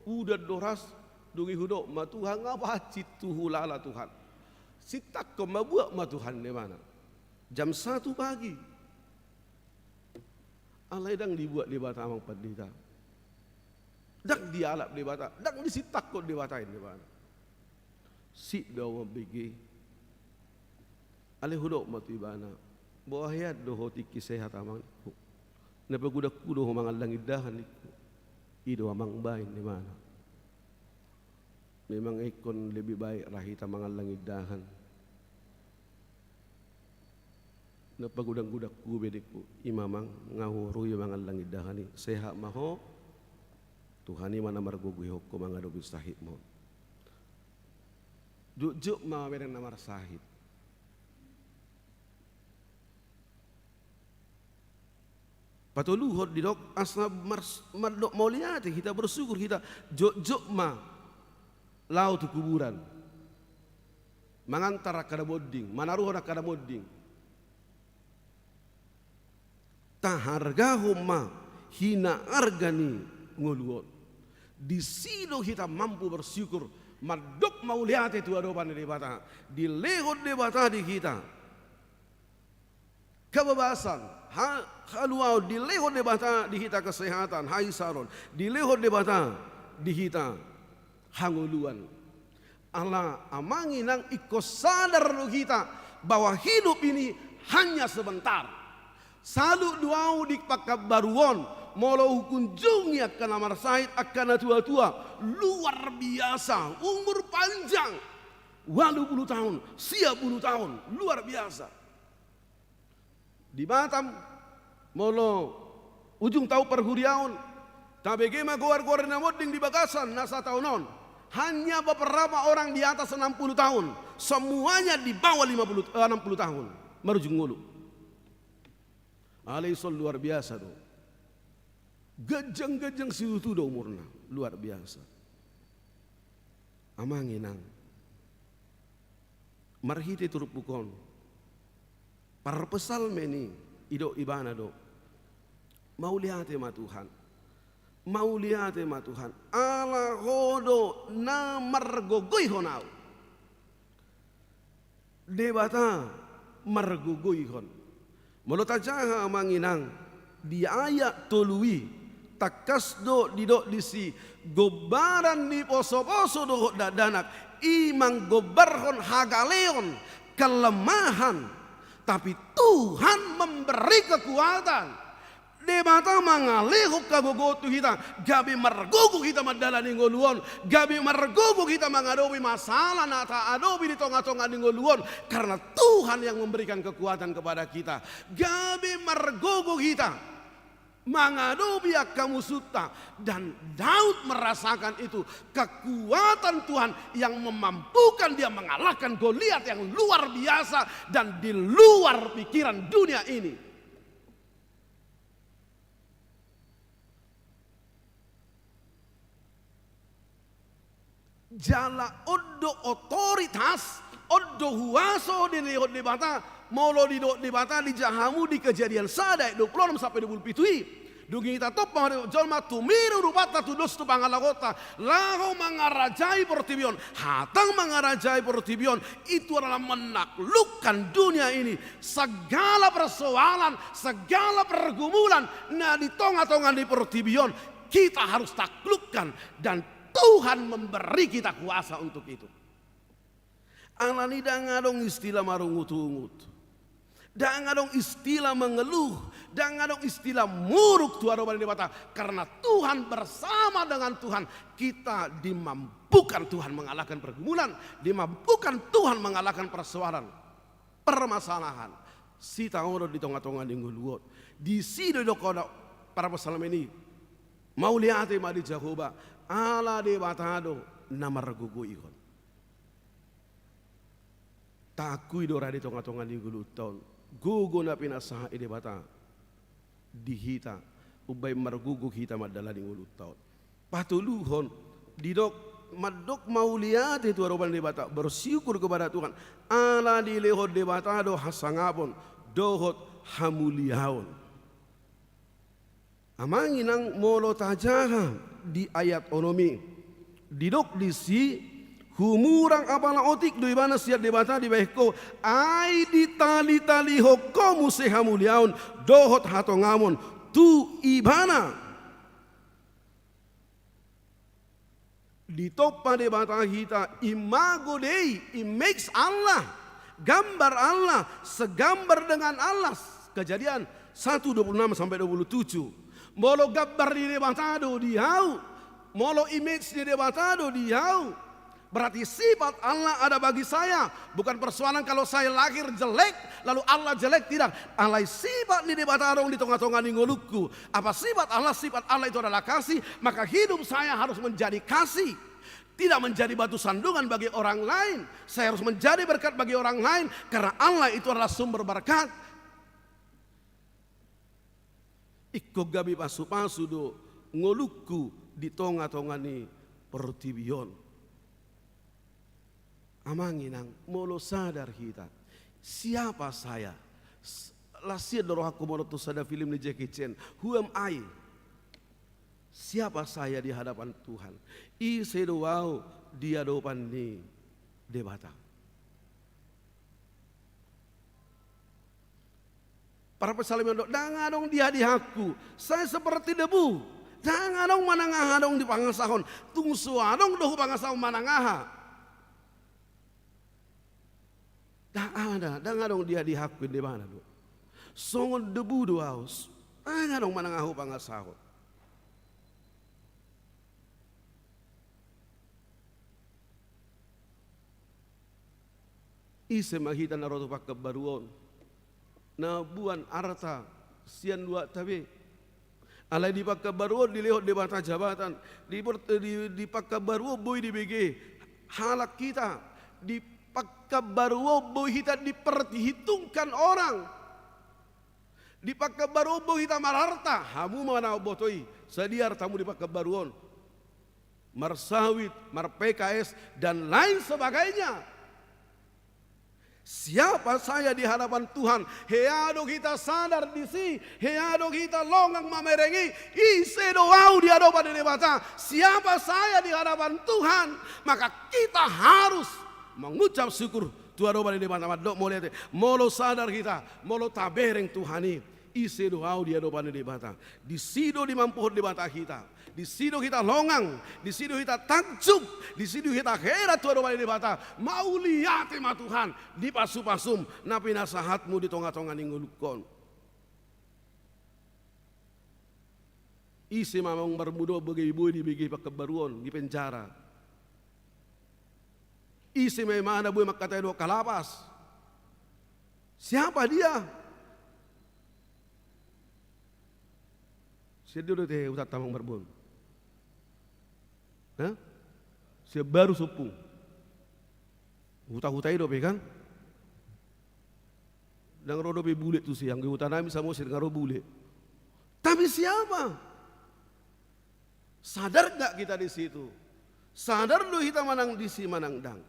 udan do ras, dung i hudok ma Tuhan, nga pansing tu hulala Tuhan. Sintangkon ma, buat ma Tuhan, ninna ibana. Jam satu pagi. Alai ndang dibuat Debata, Amang Pandita. Ndang dialap Debata, ndang disintangkon Debata, ninna ibana. Sip do au mambege. Alai hudok ma tu ibana, boha hian do ho tingki sehat, Amang, ningku. Na pagodangku do ho mangallang indahan, ningku. I do, Amang, baen, ninna ibana. Memang ingkon lebih baik ra hita mangallang indahan. Na pagodanggodangku be, ningku, i ma, Amang, nga huroha mangallang indahan i. Sehat ma ho, Tuhan i ma na margogoihon ho mangadopi sahitmon. Jotjot ma mamereng na marsahit. Patoluhon didok, asa mars-, mandok mauliate hita, bersyukur hita, jotjot ma laho tu kuburan. Mangantar angka na monding, manaruhon angka na monding. Tahargahon ma hinaarga ni ngolu on. Disi do hita mampu bersyukur, mandok mauliate tu adopan ni Debata, dilehon Debata di hita kebebasan, ha-, haluaon, dilehon Debata di hita kesehatan, haisaron, dilehon Debata di hita hangoluan. Ala, Amang Inang, ingkon sadar do hita bahwa hidup ini hanya sebentar. Salut do ahu di pangkabaruon, molo hukunjungi angka na marsahit, angka na tua-tua, luar biasa, umur panjang, walu pulu taon, sia pulu taon, luar biasa. Di Batam, molo ujung taon parhuriaon, tabege ma goar-goar na monding di bagasan na sataon on. Hanya beberapa orang di atas enam puluh tahun, semuanya di bawah lima puluh, eh, enam puluh tahun, marujung ngolu. Alai ison luar biasa do. Ganjang-ganjang situtu do umurna, luar biasa. Amang inang, marhite turpuk on, parpsalmen i, didok ibana do: Mauliate ma Tuhan. Mauliate ma Tuhan. Ala Ho do na margogoihon ahu. Debata margogoihon. Molo tajaha, amang inang, di ayat tolu i, tangkas do didok disi: Gombaran ni poso-poso dohot dakdanak i manggombarhon hagaleon, kelemahan, tapi Tuhan memberi kekuatan. Debata mangalehon hagogoon tu hita, gabe margogo hita mandalani ngolu on, gabe margogo hita mangadopi masalah na taadopi di tonga-tonga ni ngolu on, karena Tuhan yang memberikan kekuatan kepada kita. Gabe margogo hita mangadopi angka musunta, dan Daud merasakan itu, kekuatan Tuhan yang memampukan dia mengalahkan Goliat yang luar biasa dan di luar pikiran dunia ini. Jala on do otoritas, on do huaso dilehon Debata, molo didok Debata, dijaha hamu di Kejadian sada ayat dua pulu onom sampe dua pulu pitu i. Dung i tatompa ma jolma, tumiru rupanta, tudos tu pangalaonta, laho mangarajai portibi on. Hata mangarajai portibi on itu adalah menaklukkan dunia ini. Segala persoalan, segala pergumulan na di tonga-tonga ni portibi on, kita harus taklukkan, dan Tuhan memberi kita kuasa untuk itu. Alani ndang adong istilah marungut-ungut. Ndang adong istilah mengeluh, ndang adong istilah muruk tu adopan ni Debata. Karena Tuhan, bersama dengan Tuhan, kita dimampukan Tuhan mengalahkan pergumulan, dimampukan Tuhan mengalahkan persoalan, permasalahan sitaonon di tonga-tonga ni ngolu on. Disi do didok parpsalmen i: Mauliate ma di Jahowa, ala Debata do na margogoihon. Taakui do ra di tonga-tonga ni ngolunta on gogo na pinasahat ni Debata di hita, umbahen margogo hita mandalani ngolunta on. Patoluhon, didok, mandok mauliate tu adopan ni Debata, bersyukur kepada Tuhan, ala dilehon Debata do hasangapon dohot hamuliaon. Amang inang, molo tajaha di ayat onom i, didok disi: Humurang apala otik do ibana sian Debata dibahen ho, ai ditali-talihon ho muse hamuliaon dohot hatongamon tu ibana. Ditompa Debata hita, imago Dei, image Allah, gambar Allah, segambar dengan Allah. Kejadian satu dua puluh enam sampai dua puluh tujuh. Molo gambar ni Debata do di ahu, molo image ni Debata do di ahu, berarti sifat Allah ada bagi saya. Bukan persoalan kalau saya lahir jelek, lalu Allah jelek, tidak. Alai sifat ni Debata adong di tonga-tonga ni ngolungku. Apa sifat Allah? Sifat Allah itu adalah kasih, maka hidup saya harus menjadi kasih. Tidak menjadi batu sandungan bagi orang lain. Saya harus menjadi berkat bagi orang lain, karena Allah itu adalah sumber berkat. Ingkon gabe pasu-pasu do ngolungku di tonga-tonga ni portibi on. Amang inang, molo sadar hita, siapa saya? S-, las sian do rohangku manonton sada film ni Jackie Chan, Who Am I? Siapa saya di hadapan Tuhan? Ise do ahu di adopan ni Debata? Parpsalmen do, ndang adong diha-dihaku, saya seperti debu. Ndang adong manang aha adong dipangasahon, tung so adong do hupangasahon manang aha. Ndang ada, ndang adong diha-dihaku, inna ibana do. Songon debu do ahu, ndang adong manang ahu pangasahon. Ise ma hita na ro tu pangkabaru on, na mamboan arta sian luatta be? Alai di pangkabaru on dilehon Debata jabatan, di, di, di pangkabaru on boi dibege halak hita, di pangkabaru on boi hita diperhitungkan orang. Di pangkabaru on boi hita mararta, hamu ma na umboto i, sadia artamu di pangkabaru on. Marsawit, mar-P K S, dan lain sebagainya. Siapa saya di hadapan Tuhan? Hea do hita sadar disi, hea do hita longang mamereng i, ise do ahu di adopan ni Debata? Siapa saya di hadapan Tuhan? Maka kita harus mengucap syukur tu adopan ni Debata, mandok mauliate. Molo sadar hita, molo tabereng Tuhan i, ise do ahu di adopan ni Debata? Disi do dimampuhon Debata hita. Disi do hita longang, disi do hita takjub, disi do hita heran tu adopan ni Debata. Mauliate ma Tuhan, di pasupasum na pinasahatmu di tongatonga ni ngolungkon. Ise ma amang marmuda on boi, boi dibege pangkabaru on, di penjara? Ise ma imana boi mangkatai dohot kalapas? Siapa dia? Sian dia do te hutanta amang marboru? Hah? Sian baru sompung. Huta-huta i dope kan? Ndang ro dope bule tusi, anggo huta nami Samosir nga ro bule. Tapi siapa? Sadar nggak kita di situ? Sadar do hita manang disi manang ndang?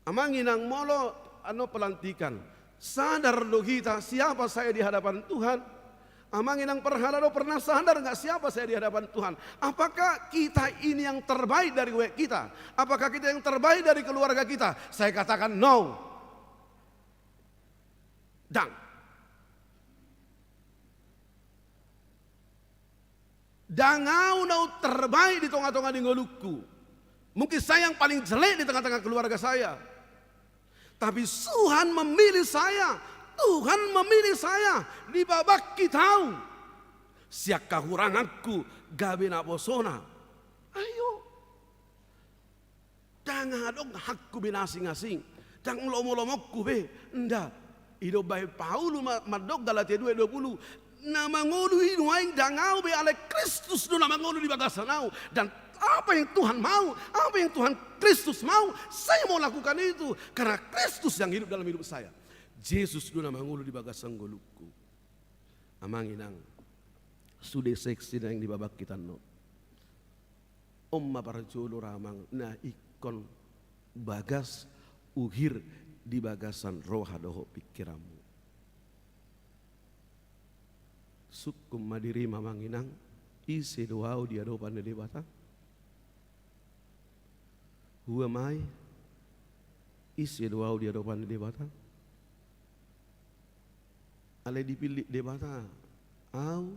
Amang inang, molo ano pelantikan, sadar do hita siapa saya di hadapan Tuhan? Amang inang parhalado, pernah sadar nggak siapa saya di hadapan Tuhan? Apakah kita ini yang terbaik dari W K kita? Apakah kita yang terbaik dari keluarga kita? Saya katakan no. Ndang. Ndang ahu na terbaik di tongatonga ni ngolungku. Mungkin saya yang paling jelek di tengah-tengah keluarga saya. Tapi Tuhan memilih saya. Tuhan memilih saya. Dibabaki ahu sian hahuranganku gabe naposona. Ayo. Ndang adong hakku be na asing-asing, ndang lomo-lomoku be, nda. I do umbahen Paulus ma-, mandok, Galatia dua dua puluh, na mangolu i nuaeng ndang ahu be, alai Kristus do na mangolu di bagasan ahu. Dan apa yang Tuhan mau, apa yang Tuhan Kristus mau, saya mau lakukan itu. Karena Kristus yang hidup dalam hidup saya. Jesus do na mangolu di bagasan ngolungku. Amang inang, sude seksi naeng dibabaki tano. On ma parjolo ra amang, na ingkon bagas uhir di bagasan roha dohot pingkiranmu. Sungkun ma dirim amang inang, ise do ahu di adopan ni Debata? Who am I? Ise do ahu di adopan ni Debata? Alai dipillit Debata ahu,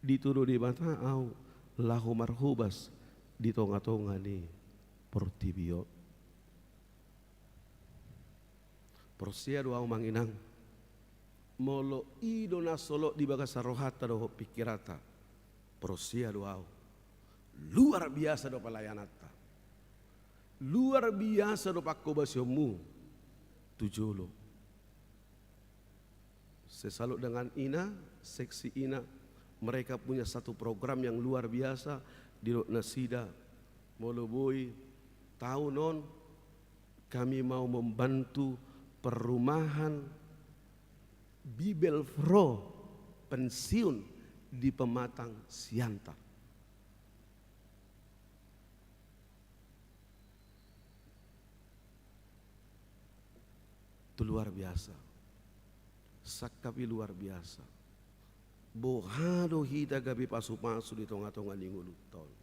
ditudu Debata ahu laho marhobas di tongatonga ni portibi on. Porsea do ahu amang inang, molo i do na solot di bagasan rohanta dohot pingkiranta, porsea do ahu, luar biasa do pelayananta. Luar biasa do panghobasionmu tu jolo. Sesalot dengan ina, seksi ina, mereka punya satu program yang luar biasa, didok nasida, molo boi taon on kami mau membantu perumahan Bibelvrouw pensiun di Pematang Siantar. Tu luar biasa. Sangkap i luar biasa. Boha do hita gabe pasupasu di tongatonga ni ngolunta on?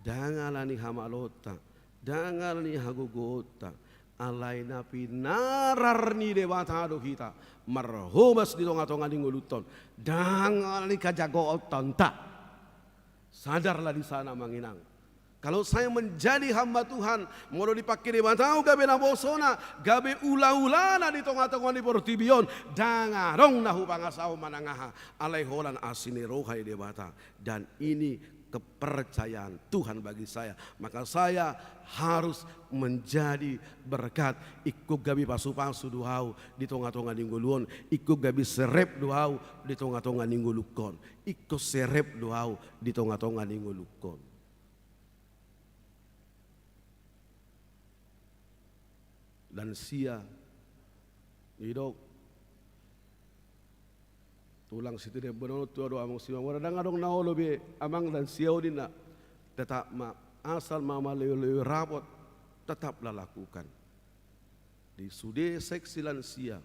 Ndang ala ni hamaloonta, ndang ala ni hagogoonta, alai na pinarar ni Debata do hita marhobas di tongatonga ni ngolunta on. Ndang ala ni hajagoonta. Sadarlah di sana, amang inang. Kalau saya menjadi hamba Tuhan, molo dipangke Debata ahu gabe nabosona, gabe ulaulana di tongatonga ni portibi on, ndang adong na hupangasahon manang aha. Alai holan asi ni roha i Debata. Dan ini kepercayaan Tuhan bagi saya. Maka saya harus menjadi berkat. Ingkon gabe pasupasu do ahu di tongatonga ni ngolungkon. Ingkon gabe serep do ahu di tongatonga ni ngolungkon. Ingkon serep do ahu di tongatonga ni ngolungkon. Lansia, didok tulang Sitineb, bonomu tu adong amang Simamora, ndang adong na olo be amang lansia on, ninna. Tetap ma, asal ma maleoleo rapot, tetaplah lakukan. Di sude seksi lansia,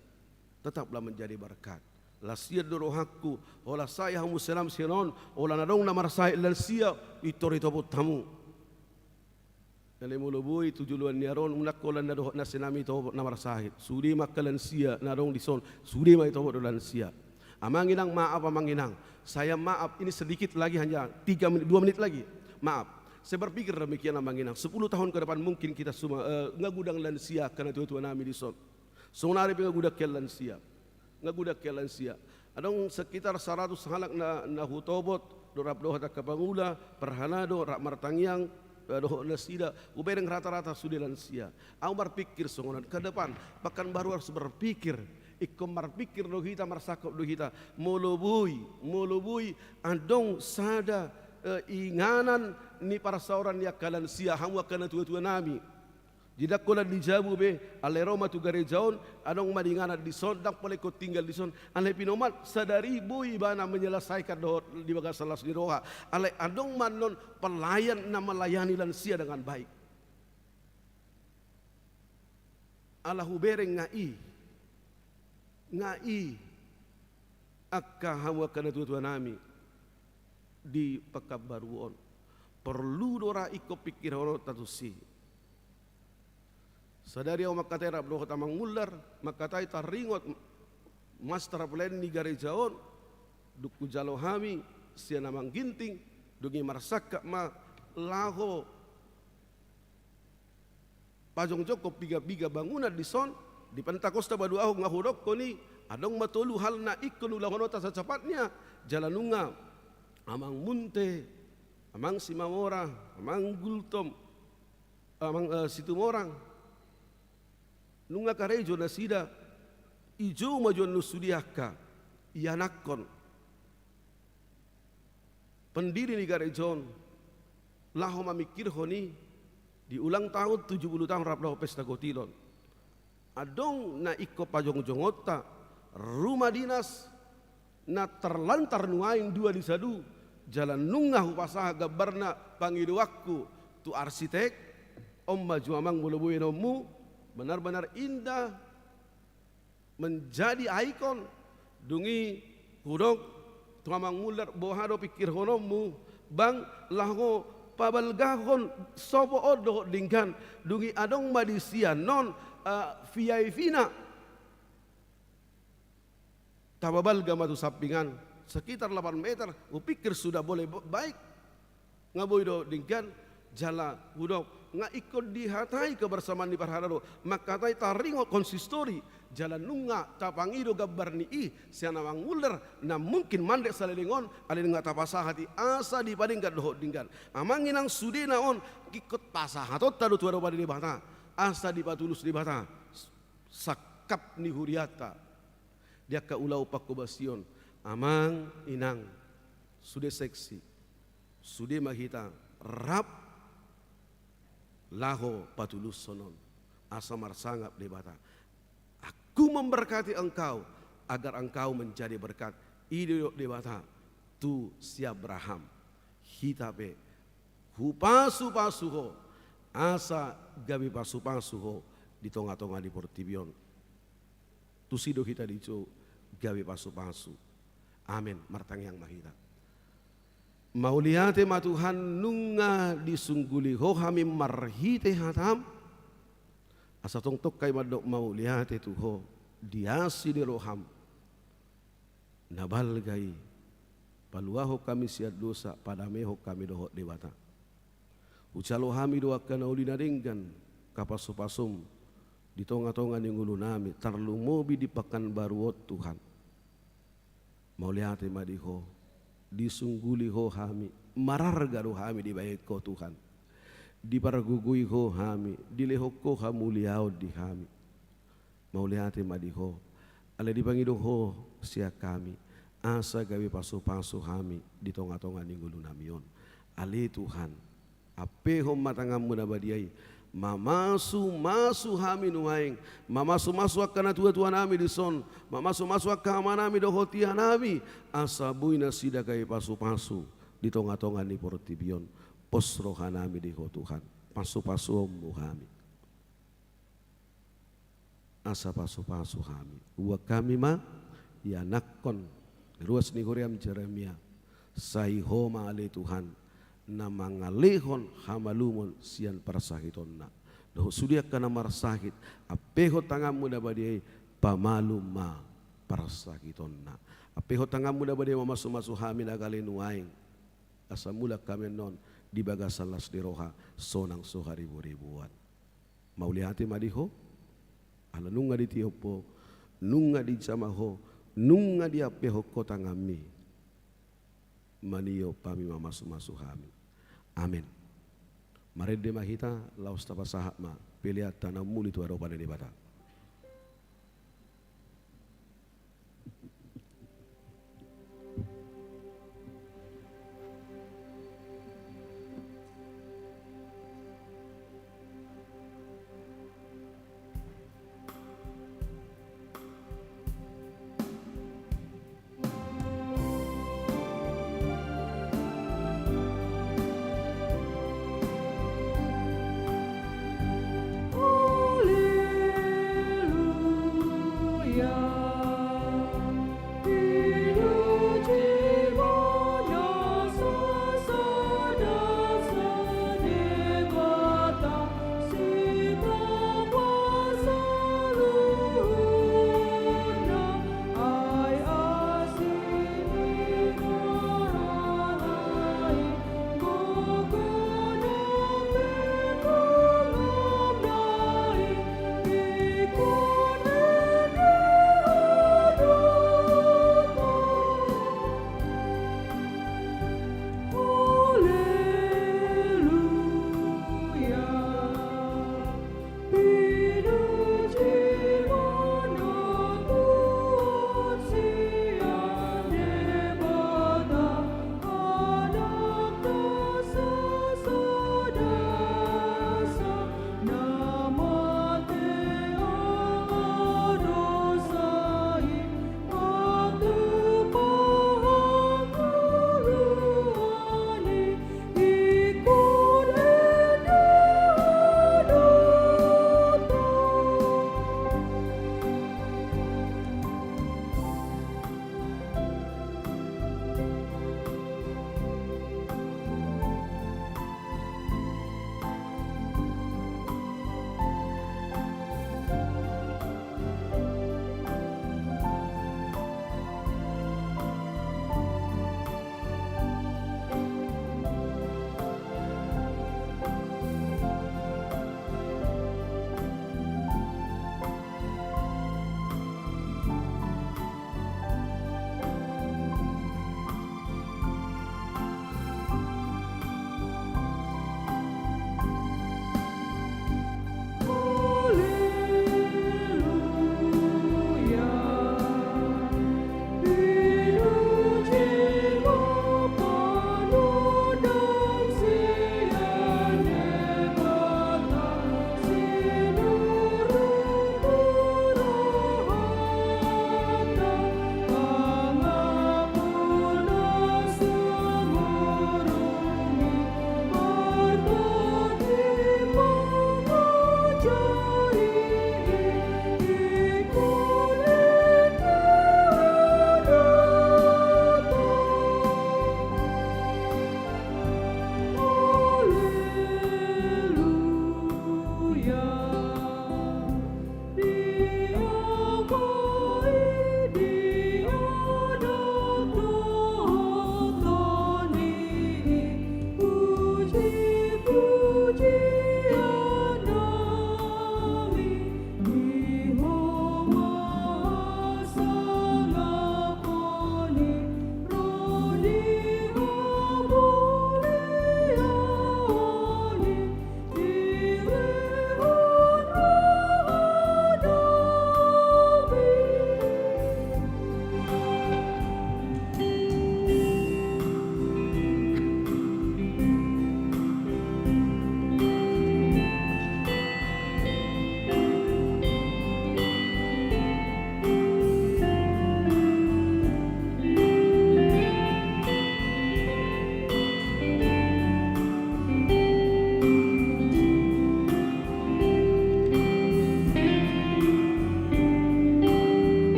tetaplah menjadi berkat. Las sian do rohangku, holan sai hamu sian on, holan adong na marsahit lansia, pintor ditopot hamu. Alai molo boi tu joloan ni ari on, unang holan na dohot na sian hami ditopot na marsahit. Sude ma angka lansia na adong dison, sude ma ditopot do lansia. Amang inang, maaf amang inang. Saya maaf, ini sedikit lagi, hanya tiga menit, dua menit lagi. Maaf. Saya berpikir demikian amang inang. Sepuluh tahun ke depan mungkin kita semua, eh, nga godang lansia angka natuatua nami dison. Saonari pe nga godang hian lansia. Nga godang hian lansia. Adong sekitar saratus halak na, na hutopot, do rap dohot angka pangula, parhalado, rap martangiang, eh, dohot nasida, hubereng rata-rata sude lansia. Ahu marpikir songon on, ke depan, Pekanbaru harus berpikir. Ingkon marpikir do hita, marsangkap do hita. Molo boi, molo boi, adong sada, eh, inganan ni parsaoran ni angka lansia, hamu angka natuatua nami. Jadi ndang holan di jabu be, alai ro ma tu gareja on, adong ma di inganan dison, ndang pola ingkon tinggal dison, alai pinomat sadari boi ibana menyelesaikan dohot di bagasan las ni roha, alai adong ma annon pelayan na melayani lansia dengan baik. Ala hubereng nga i, nga i, angka hamu angka natuatua nami di Pekanbaru on. Porlu do ra ingkon pingkirhononta tusi. Sadari ahu mangkatai rap dohot amang Muller, mangkatai taringot master plan ni gareja on, dung hujalo hami sian amang Ginting, dung i marsangkap ma laho pajongjongkon piga-piga bangunan dison, di Pentakosta Baduahon nga hudokkon i, adong ma tolu hal na ingkon ulahononta sacapatna, jala nunga amang Munte, amang Simamora, amang Gultom, amang, eh, Situmorang. Nunga karejo nasida, dijou ma jo annon sude angka ianakhon, pendiri ni gareja on, laho mamingkirhon i di ulang tahun tujuh puluh tahun rap dohot pesta kotil on. Adong na ingkon pajongjongonta, rumah dinas na terlantar nuaeng dua di sadu, jala nunga hupasahat gambarna pangidoanku tu arsitek, on ma jo amang molo boi ianakhonmu, benar-benar indah, menjadi ikon. Dung i hudok tu amang Muller, boha do pingkirhononmu, bang, laho pabalgahon sopo on dohot denggan. Dung i adong ma disi annon, eh, V I P-na. Tapabalga ma tu sampingan, sekitar delapan meter, hupingkir sudah boleh ba-, baik. Nga boi do denggan, jala hudok, nga ingkon dihatai kebersamaan ni parhalado, mangkatai taringot konsistori, jala nunga tapangido gambar ni i sian amang Muller, na mungkin mandek saleleng on, alai nunga tapasahat i asa dipadenggan dohot denggan. Amang inang, sudena on ingkon pasahatonta do tu adopan ni Debata, asa dipatulus Debata sangkap ni hurianta di angka ulaon pangkobasion. Amang inang, sude seksi, sude ma hita rap laho patulushon on, asa marsangap Debata. Aku memberkati engkau agar engkau menjadi berkat. I do didok Debata tu si Abraham. Hita pe hupasupasu ho, asa gabe pasupasu ho di tongatonga ni portibi on. Tusi do hita dijou gabe pasupasu. Amen. Martangiang ma hita. Mauliate ma Tuhan, nunga disungguli ho hami marhite hatam. Asa tongtong hami mandok mauliate tu ho di asi ni roham na balga i. Paluahon hami sian dosa, padamehon hami dohot Debata. Hujalo hami do angka na uli na denggan, hapasu-pasum di tonga-tonga ni ngolunami, tarlumobi di Pekanbaru on, Tuhan. Mauliate ma di Ho, disungguli Ho hami, mararga do hami dibahen Ho, Tuhan. Dipargogoi Ho hami, dilehon Ho hamuliaon di hami. Mauliate ma di Ho, alai dipangido Ho sian hami, asa gabe pasu-pasu hami di tonga-tonga ni ngolunami on. Ale Tuhan, ampehon ma tanganmu na badia i, mamasu-masu hami nuaeng, mamasu-masu angka natua-tuanami dison, mamasu-masu angka amanami dohot ianami, asa boi nasida gabe pasu-pasu di tonga-tonga ni portibi on. Pos rohanami di Ho Tuhan, pasu-pasuonmu hami. Asa pasu-pasu hami. Buat hami ma ianakhon ruas ni huria ni Jeremia. Sai Ho ma ale Tuhan, na mangalehon hamalumon sian parsahitonna. Dohot sude angka na marsahit, ampehon tanganmu na badia i, pamalum ma parsahitonna. Ampehon tanganmu na badia i mamasu-masu hami na gale nuaeng. Asa mulak hami annon di bagasan las ni roha, sonang so haribu-ribuan. Mauliate ma di Ho, ala nunga ditiop Ho, nunga dijama Ho, nunga diampehon Ho tanganmi maniop hami, mamasu-masu hami. Amen. Marende ma hita, laos tapasahat ma peleanta na umuli tu adopan ni Debata.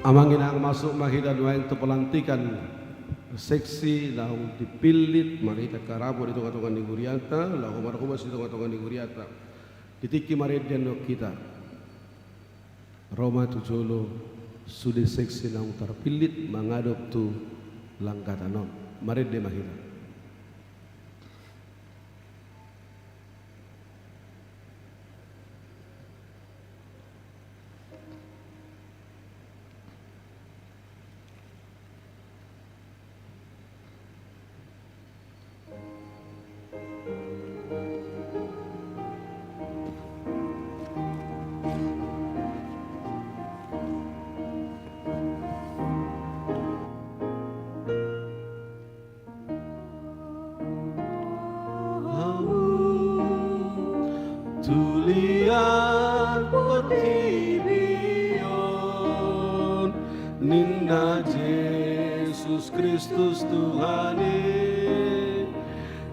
Amang inang, masuk ma hita nuaeng tu pelantikan seksi naung dipillit marhite angka rabo di tonga-tonga ni hurianta, laho marhobas di tonga-tonga ni hurianta. Di tingki marende annon hita, ro ma tu jolo sude seksi naung tarpillit mangadop tu langgatan on. Marende ma hita. Tulian portibi on, ninna Jesus Kristus Tuhan i,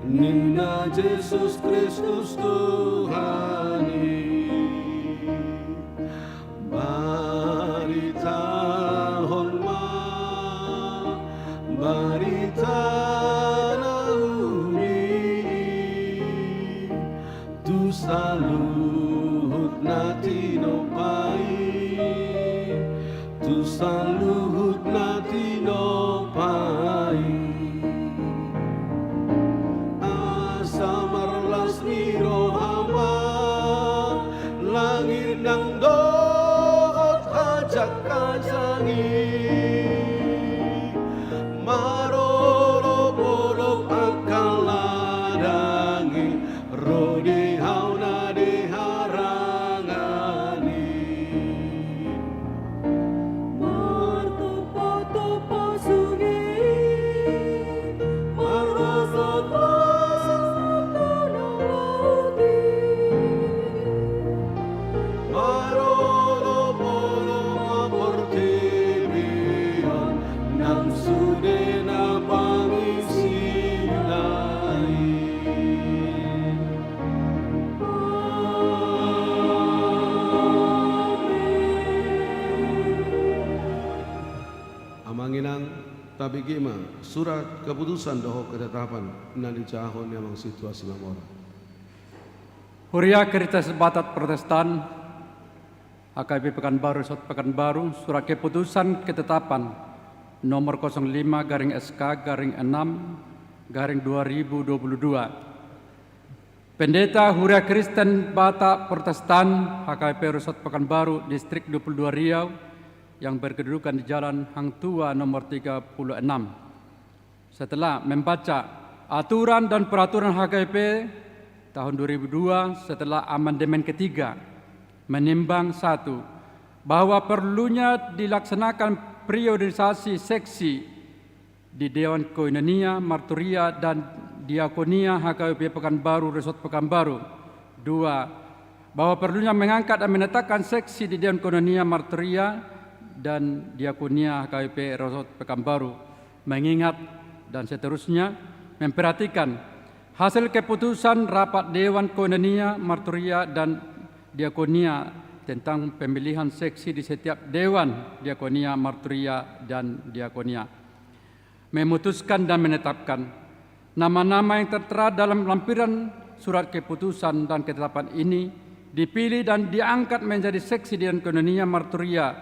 ninna Jesus Kristus Tuhan i. Baritahon ma barita na uli i tu saluhut na tinopa i, tu saluhut na tinopa i. Asa marlas ni roha ma, langit nang dohot hajang-hajang i, marolop-olop angka ladang i, ro di hau na di harangan i. Martompa-tompa sunge, marrasat-rasat gunung lauti, marolop-olop ma portibi on nang sude na pangisina i. Amang inang, tabege ma surat keputusan dohot ketetapan na nijahahon ni amang sintua Simamora. Huria Kristen Batak Protestan, H K B P Pekanbaru, Resort Pekanbaru, surat keputusan ketetapan nomor kosong lima garing S K garing enam garing dua ribu dua puluh dua. Pendeta Huria Kristen Batak Protestan H K B P Resort Pekanbaru, Distrik dua puluh dua Riau, yang berkedudukan di Jalan Hang Tuah nomor tiga puluh enam. Setelah membaca aturan dan peraturan H K B P tahun dua ribu dua setelah amandemen ketiga, menimbang, satu, bahwa perlunya dilaksanakan priorisasi seksi di Dewan Koinonia, Marturia, dan Diakonia H K B P Pekanbaru, Resort Pekanbaru. Dua, bahwa perlunya mengangkat dan menetapkan seksi di Dewan Koinonia, Marturia, dan Diakonia H K B P Resort Pekanbaru. Mengingat dan seterusnya, memperhatikan hasil keputusan rapat Dewan Koinonia, Marturia, dan Diakonia tentang pemilihan seksi di setiap Dewan Diakonia, Marturia, dan Diakonia. Memutuskan dan menetapkan nama-nama yang tertera dalam lampiran surat keputusan dan ketetapan ini dipilih dan diangkat menjadi seksi Dewan Koinonia, Marturia,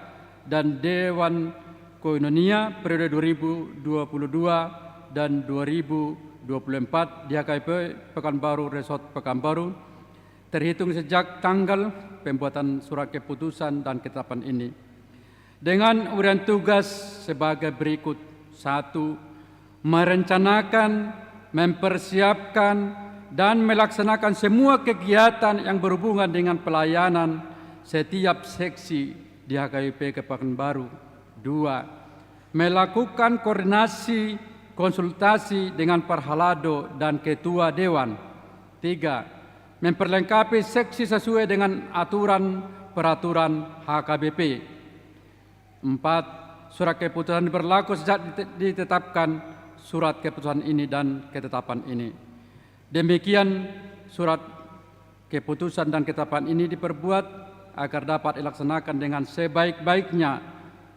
dan Dewan Koinonia periode dua ribu dua puluh dua dan dua ribu dua puluh empat di H K B P Pekanbaru, Resort Pekanbaru, terhitung sejak tanggal pembuatan surat keputusan dan ketetapan ini. Dengan urean tugas sebagai berikut. Satu, merencanakan, mempersiapkan, dan melaksanakan semua kegiatan yang berhubungan dengan pelayanan setiap seksi di H K B P Pekanbaru. Dua, melakukan koordinasi, konsultasi dengan parhalado dan ketua dewan. Tiga, memperlengkapi seksi sesuai dengan aturan peraturan H K B P. Empat, surat keputusan berlaku sejak dite-, ditetapkan surat keputusan ini dan ketetapan ini. Demikian surat keputusan dan ketetapan ini diperbuat agar dapat dilaksanakan dengan sebaik-baiknya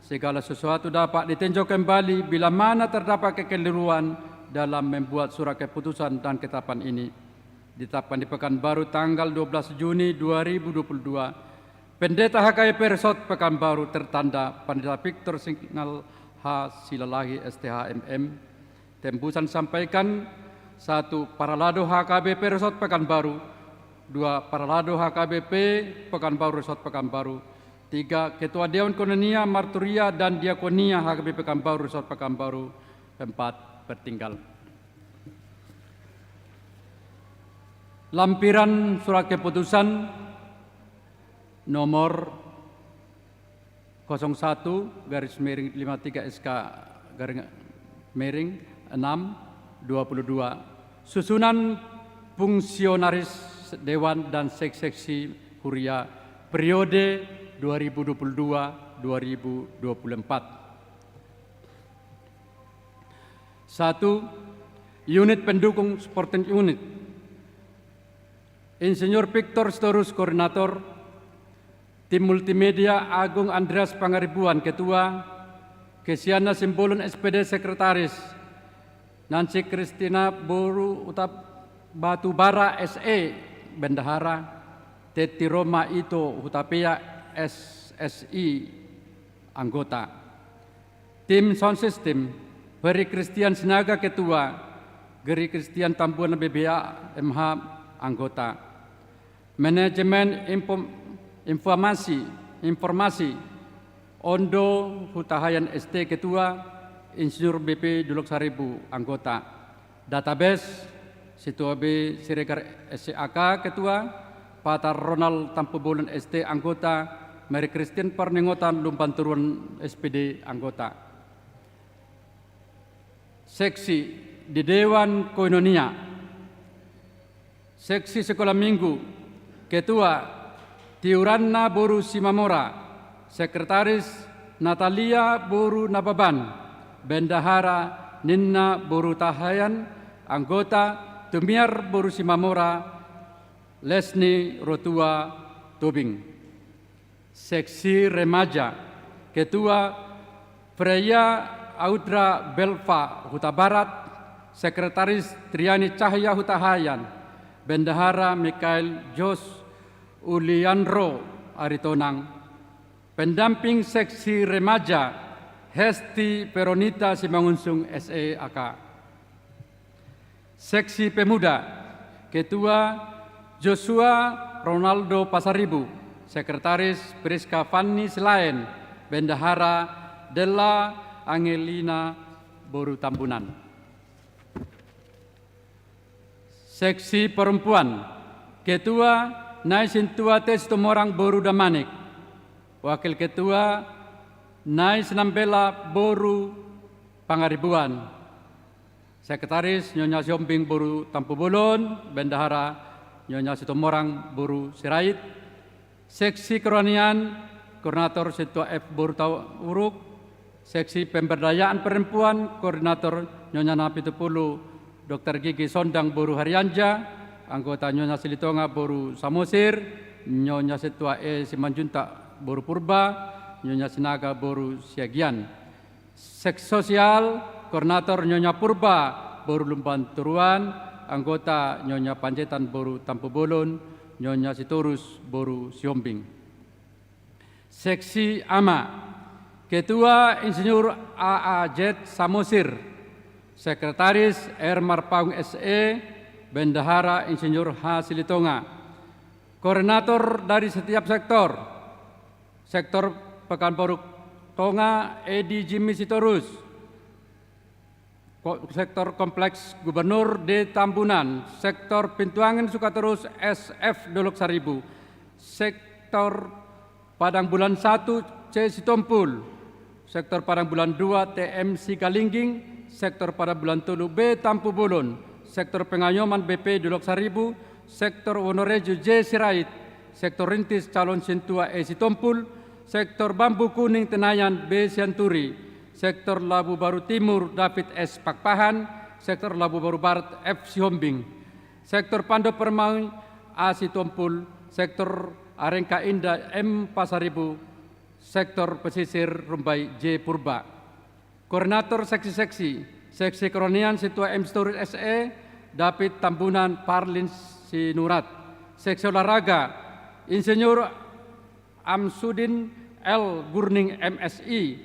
Segala sesuatu dapat ditinjau kembali bila mana terdapat kekeliruan dalam membuat surat keputusan dan ketetapan ini. Ditetapkan di Pekanbaru tanggal dua belas Juni dua ribu dua puluh dua, Pendeta H K I P Resort Pekanbaru tertanda Pendeta Victor Singal H Silalahi, S T H, M M. Tembusan sampaikan, satu, Paralado H K B P Resort Pekanbaru, dua, Paralado H K B P Pekanbaru Resort Pekanbaru, tiga, Ketua Dewan Koinonia Marturia dan Diakonia H K B P Pekanbaru Resort Pekanbaru, empat, bertinggal. Lampiran surat keputusan nomor kosong satu garis miring lima tiga S K garis miring enam dua puluh dua, susunan fungsionaris dewan dan sek-, seksi huria periode dua ribu dua puluh dua dua ribu dua puluh empat. Satu, unit pendukung supporting unit. Insinyur Victor Sitorus, koordinator. Tim multimedia, Agung Andreas Pangaribuan, ketua. Kesiana Simbolon, S P D, sekretaris. Nancy Kristina boru Huta Batubara, S E, bendahara. Tetti Roma Ito Hutapea, S S I, anggota. Tim sound system, Ferry Christian Sinaga, ketua. Geri Christian Tambunan, B B A, M H, anggota. Manajemen info-, informasi, informasi, Ondo Hutahaean, S T, ketua. Insinyur B P Dolok Saribu, anggota. Database, Situabe Siregar, S C A K, ketua. Patar Ronald Tampubolon, S T, anggota. Mary Christine Parningotan Lumban Toruan, S P D, anggota. Seksi di Dewan Koinonia. Seksi Sekolah Minggu, ketua, Tiuranna boru Simamora. Sekretaris, Natalia boru Nababan. Bendahara, Ninna boru Hutahaean. Anggota, Tumiar boru Simamora, Lesni Rotua Tobing. Seksi Remaja, ketua, Freya Audra Belva, Hutabarat. Sekretaris, Triani Cahya, Hutahaean. Bendahara, Mikael Jos Ulianro Aritonang. Pendamping seksi remaja, Hesti Veronita Simangunsung, S E A K. Seksi pemuda, ketua, Joshua Ronaldo Pasaribu. Sekretaris, Priska Fanny Silaen. Bendahara, Della Angelina boru Tambunan. Seksi perempuan, ketua, Nai Sintua T Situmorang boru Damanik. Wakil ketua, Nai Sinambela boru Pangaribuan. Sekretaris, Nyonya Sihombing boru Tampubolon. Bendahara, Nyonya Situmorang boru Sirait. Seksi kerohanian, koordinator, Sintua F boru Tauruk. Seksi pemberdayaan perempuan, koordinator, Nyonya Napitupulu Dokter Gigi Sondang boru Harianja. Anggota, Nyonya Silitonga boru Samosir. Nyonya Sintua E Simanjuntak boru Purba. Nyonya Sinaga boru Siagian. Seks sosial, koordinator, Nyonya Purba boru Lumban Toruan. Anggota, Nyonya Panjaitan boru Tampubolon. Nyonya Sitorus boru Sihombing. Seksi ama, ketua, Insinyur A A Z Samosir. Sekretaris, R Marpaung, S E. Bendahara, Insinyur H Silitonga. Koordinator dari setiap sektor. Sektor Pekanbaru Tonga, Edi Jimmy Sitorus. Ko-, sektor Kompleks Gubernur, D Tambunan. Sektor Pintuangin Sukaterus, S F Dolok Saribu. Sektor Padang Bulan satu, C Sitompul. Sektor Padang Bulan dua, T M Sigalingging. Sektor Padang Bulan tolu, B Tampubolon. Sektor Pengayoman, B P Dolok Saribu. Sektor Wonorejo, J Sirait. Sektor Rintis, calon Sintua E Sitompul. Sektor Bambu Kuning Tenayan, B Sianturi. Sektor Labu Baru Timur, David S Pakpahan. Sektor Labu Baru Barat, F Sihombing. Sektor Pando Permain, A Sitompul. Sektor Arengka Indah, M Pasaribu. Sektor Pesisir Rumbai J Purba. Koordinator seksi-seksi, Seksi Kerohanian Sintua M Sitorus S E, David Tambunan Parlin Sinurat. Seksi Olahraga, Insinyur Amsudin L Gurning M Si,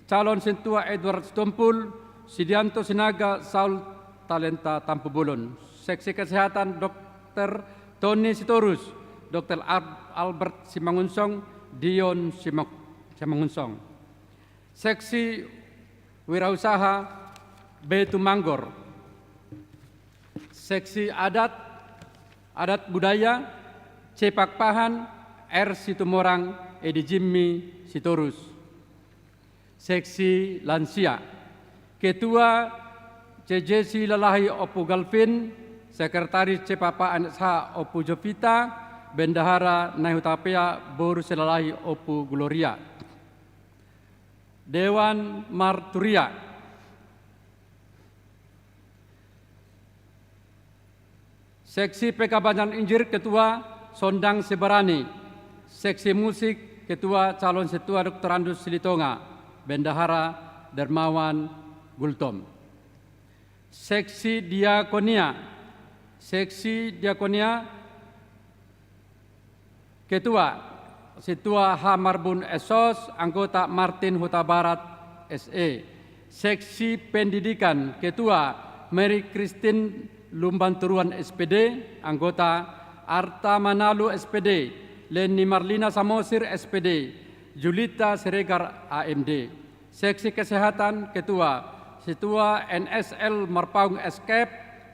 calon Sintua Edward Sitompul, Sidianto Sinaga Saul Talenta Tampubolon. Seksi Kesehatan, Dokter Tony Sitorus, Dokter Al-, Albert Simangunsong, Dion Simang-, Simangunsong. Seksi Wirausaha, Betu Manggor. Seksi Adat, Adat Budaya, C Pakpahan, R Situmorang, Edi Jimmy Sitorus. Seksi Lansia, Ketua C J Silalahi Ompu Galvin, Sekretaris C Pakpahan S H Ompu Jovita, Bendahara Nai Hutapea Boru Silalahi Ompu Gloria. Dewan Marturia. Seksi Pekabanjaran Injil, Ketua Sondang Sibarani. Seksi Musik, Ketua calon Sintua Doktorandus Silitonga, Bendahara Dermawan Gultom. Seksi Diakonia. Seksi Diakonia, Ketua, Sintua H Marbun S Sos, anggota Martin Hutabarat S E. Seksi Pendidikan, Ketua Mary Christine Lumbanturuan S P D, anggota Arta Manalu S P D, Leni Marlina Samosir S P D, Julita Siregar A M D. Seksi Kesehatan, Ketua, Sintua N S L Marpaung S K F,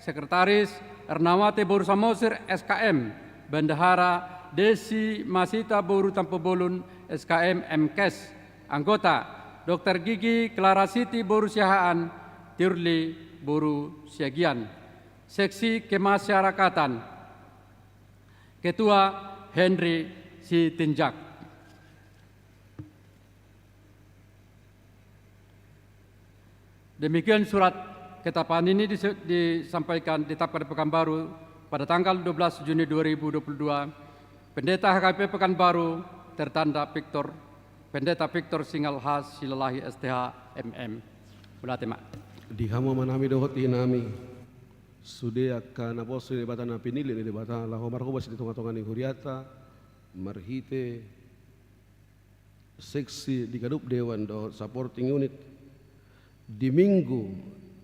Sekretaris, Ernawati Boru Samosir S K M, Bendahara, Desi Masita Boru Tampubolon S K M M Kes, anggota, Dokter Gigi Clara Siti Boru Siahaan, Tiurli Boru Siagian. Seksi Kemasyarakatan, Ketua Henry Sitinjak. Demikian surat ketetapan ini dise-, disampaikan, ditetapkan di Pekanbaru pada tanggal dua belas Juni dua ribu dua puluh dua. Pendeta H K P Pekanbaru tertanda Victor, Pendeta Victor Singal H Silalahi S T H M M. Mauliate ma. Di hamu amanami dohot inanami, sude angka naposo ni Debata, na pinillit ni Debata laho marhobas di tonga-tonga ni huriata, marhite seksi di ganup dewan dohot supporting unit, di Minggu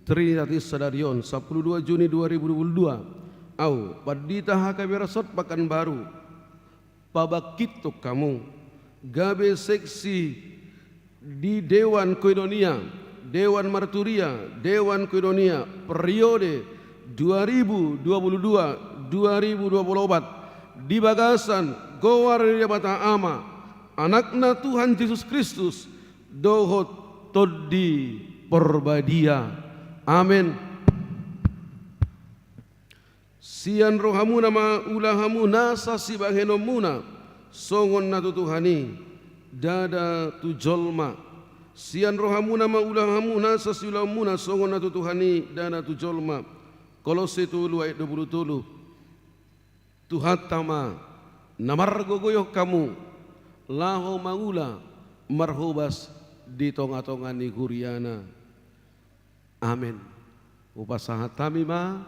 Trinitatis sadari on, sampulu dua Juni dua ribu dua puluh dua, au, Pandita H K P Resort Pekanbaru, pabangkithon hamu, gabe seksi di Dewan Koinonia, Dewan Marturia, Dewan Koinonia, periode dua ribu dua puluh dua, dua ribu dua puluh opat, di bagasan goar ni Debata Ama, Anakna Tuhan Jesus Kristus, dohot Tondi Porbadia. Amen. Sian rohamuna ma ula hamu nasa sibahenonmuna, songon na tu Tuhan i, ndada tu jolma. Sian rohamuna ma ula hamu nasa siulaonmuna, songon na tu Tuhan i, ndada tu jolma. Kolose tolu ayat dua puluh tolu. Tuhanta ma na margogoihon hamu, laho mangula marhobas di tonga-tonga ni huriana. Amen. Hupasahat hami ma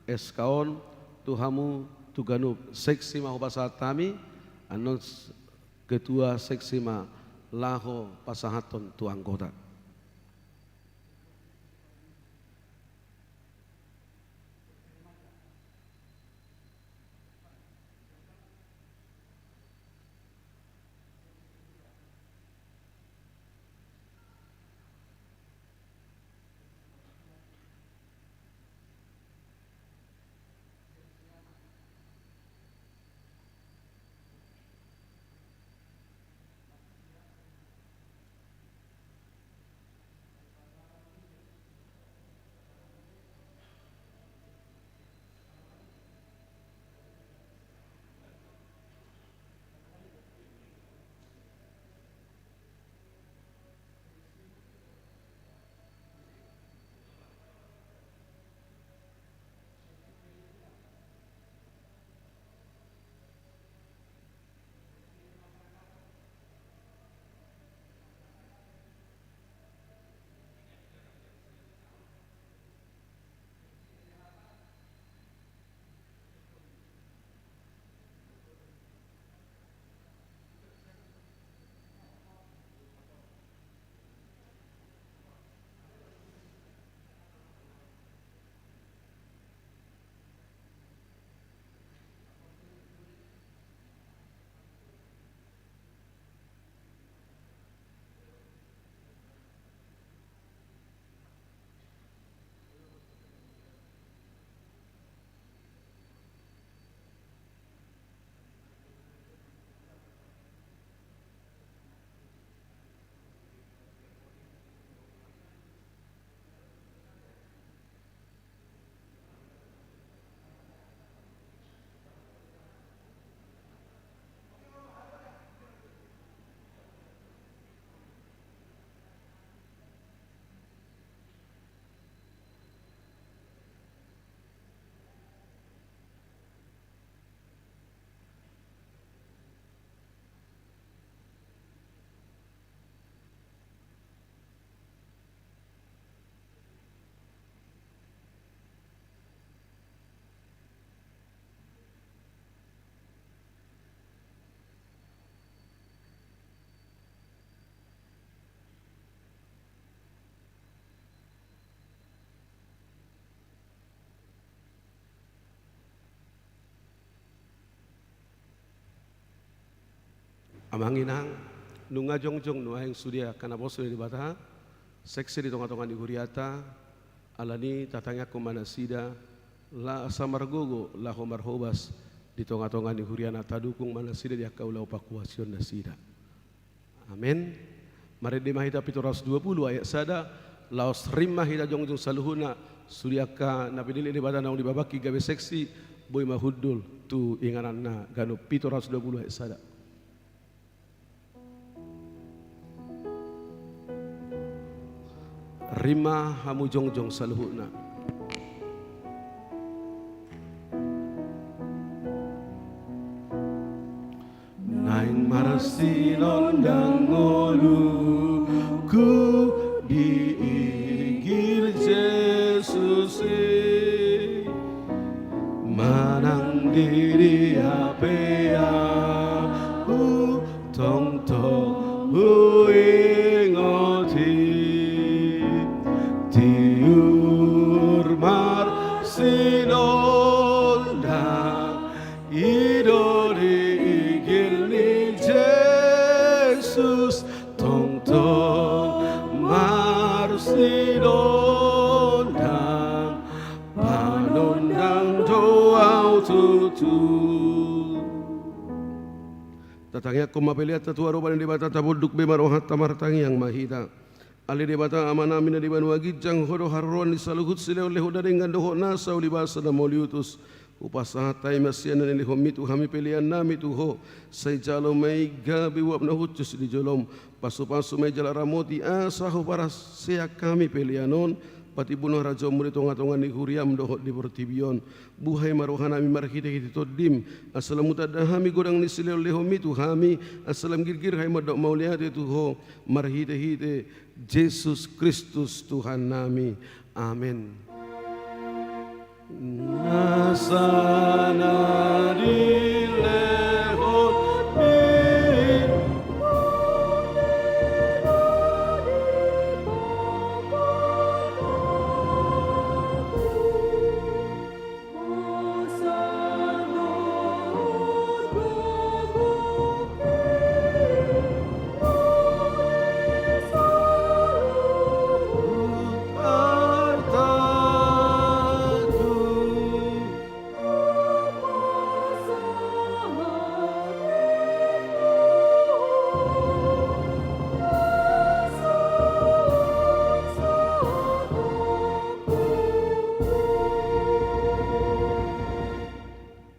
S K on tu hamu, tu ganup seksi ma hupasahat hami, annon s-, ketua seksi ma laho pasahathon tu anggota. Amang inang, nunga jongjong nuaeng sude angka naposo ni Debata, seksi di tongatonga ni huriata, alani i tatangiangkon ma nasida, asa margogo laho marhobas di tongatonga ni huriana, tadukung ma nasida di angka ulaon panghuasionnasida. Amen. Marende ma hita pitu ratus dua pulu ayat sada, laos rim ma hita jongjong saluhutna, sude angka na pinillit Debata naung dipabangkit gabe seksi, boi ma hundul tu ingananna ganup, pitu ratus dua pulu ayat sada. Rim ma hamu jongjong saluhutna. Naeng marsinondang ngolungku di inggil Jesus i, manang di dia pe ahu tongtong huingot i. Tiur marsinondang i do di inggil ni Jesus, tongtong marsinondang, panondang do ahu tutu. Tatangiangkon ma peleanta tu adopan ni Debata, tapunduk be ma rohanta, martangiang ma hita. Ale Debata Amanami na di banua ginjang, Ho do haroroan ni saluhut silehonlehon na denggan dohot nasa ulibasa na mauliutus. Hupasahat hami ma sian na nilehonMi tu hami peleannami tu Ho. Sai jalo ma i gabe uap na hushus di joloM. Pasupasu ma i jala ramoti asa huparhaseang hami pelean on patimbulhon harajaonMu di tongatonga ni huriaM dohot di portibi on. Buhai ma rohanami marhitehite TondiM, asa lam hutanda hami godang ni silehonlehonMi tu hami, asa lam girgir hami mandok mauliate tu Ho marhitehite Jesus Kristus Tuhannami. Amen. Nasa na nilehonMi.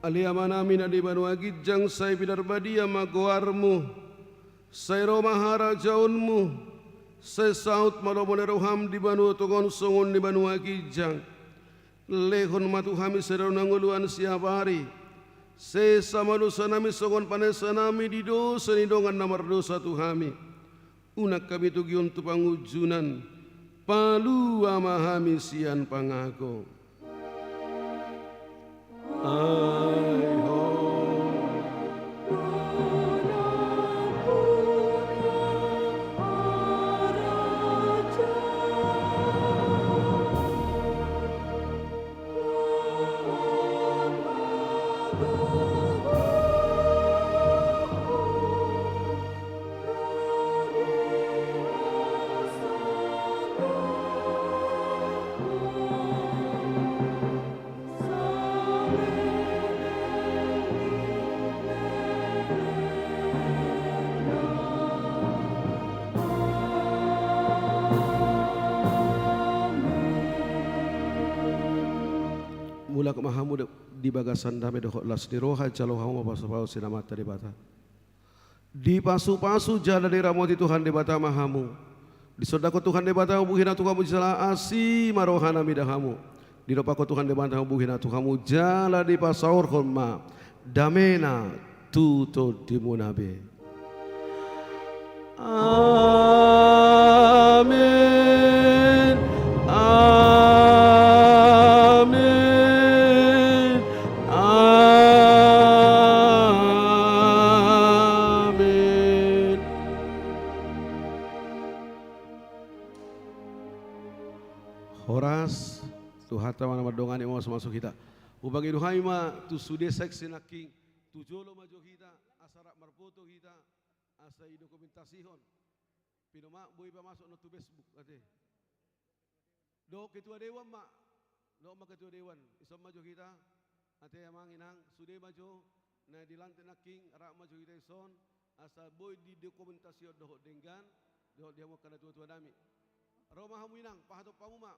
Ale Amanami na di banua ginjang, sai pinarbadia ma goarMu, sai ro ma harajaonMu, sai saut ma lomo ni rohaM di banua tonga on songon di banua ginjang. Lehon ma tu hami sadari on hangoluan siapari. Sesa ma dosanami songon panesanami di dosa ni dongan na mardosa tu hami. Unang hami togihon tu pangunjunan. Palua ma hami sian pangago. Ai ho. Mulak ma hamu di bagasan dame dohot las ni roha, jalo hamu ma pasupasu ni Amanta Debata. Dipasupasu jala diramoti Tuhan Debata ma hamu. Disondangkon Tuhan Debata umbuhina tu hamu jala asi ma rohana mida hamu. Didompakkon Tuhan Debata umbuhina tu hamu jala dipasaorhon ma damena tu tondimuna be. Amen. Amen. Amen. Horas. Tuhanta ma na mandongani, mamasu-masu hita. Hupangido hami ma tu sude seksi nangkin, tu jolo ma jo hita, asa rap marpoto hita. asa didokumentasihon. Pinomat boi pamasuk non tu Facebook ate. Dohot ketua dewan ma. Dohot ma ketua dewan. Ison ma jo hita. Ate amang inang, sude ma jo na dilantik nangkin, rap ma jo hita ison, asa boi didokumentasihon dohot denggan, dohot di hamu angka natuatua nami. Ro ma hamu inang, pahatop hamu ma.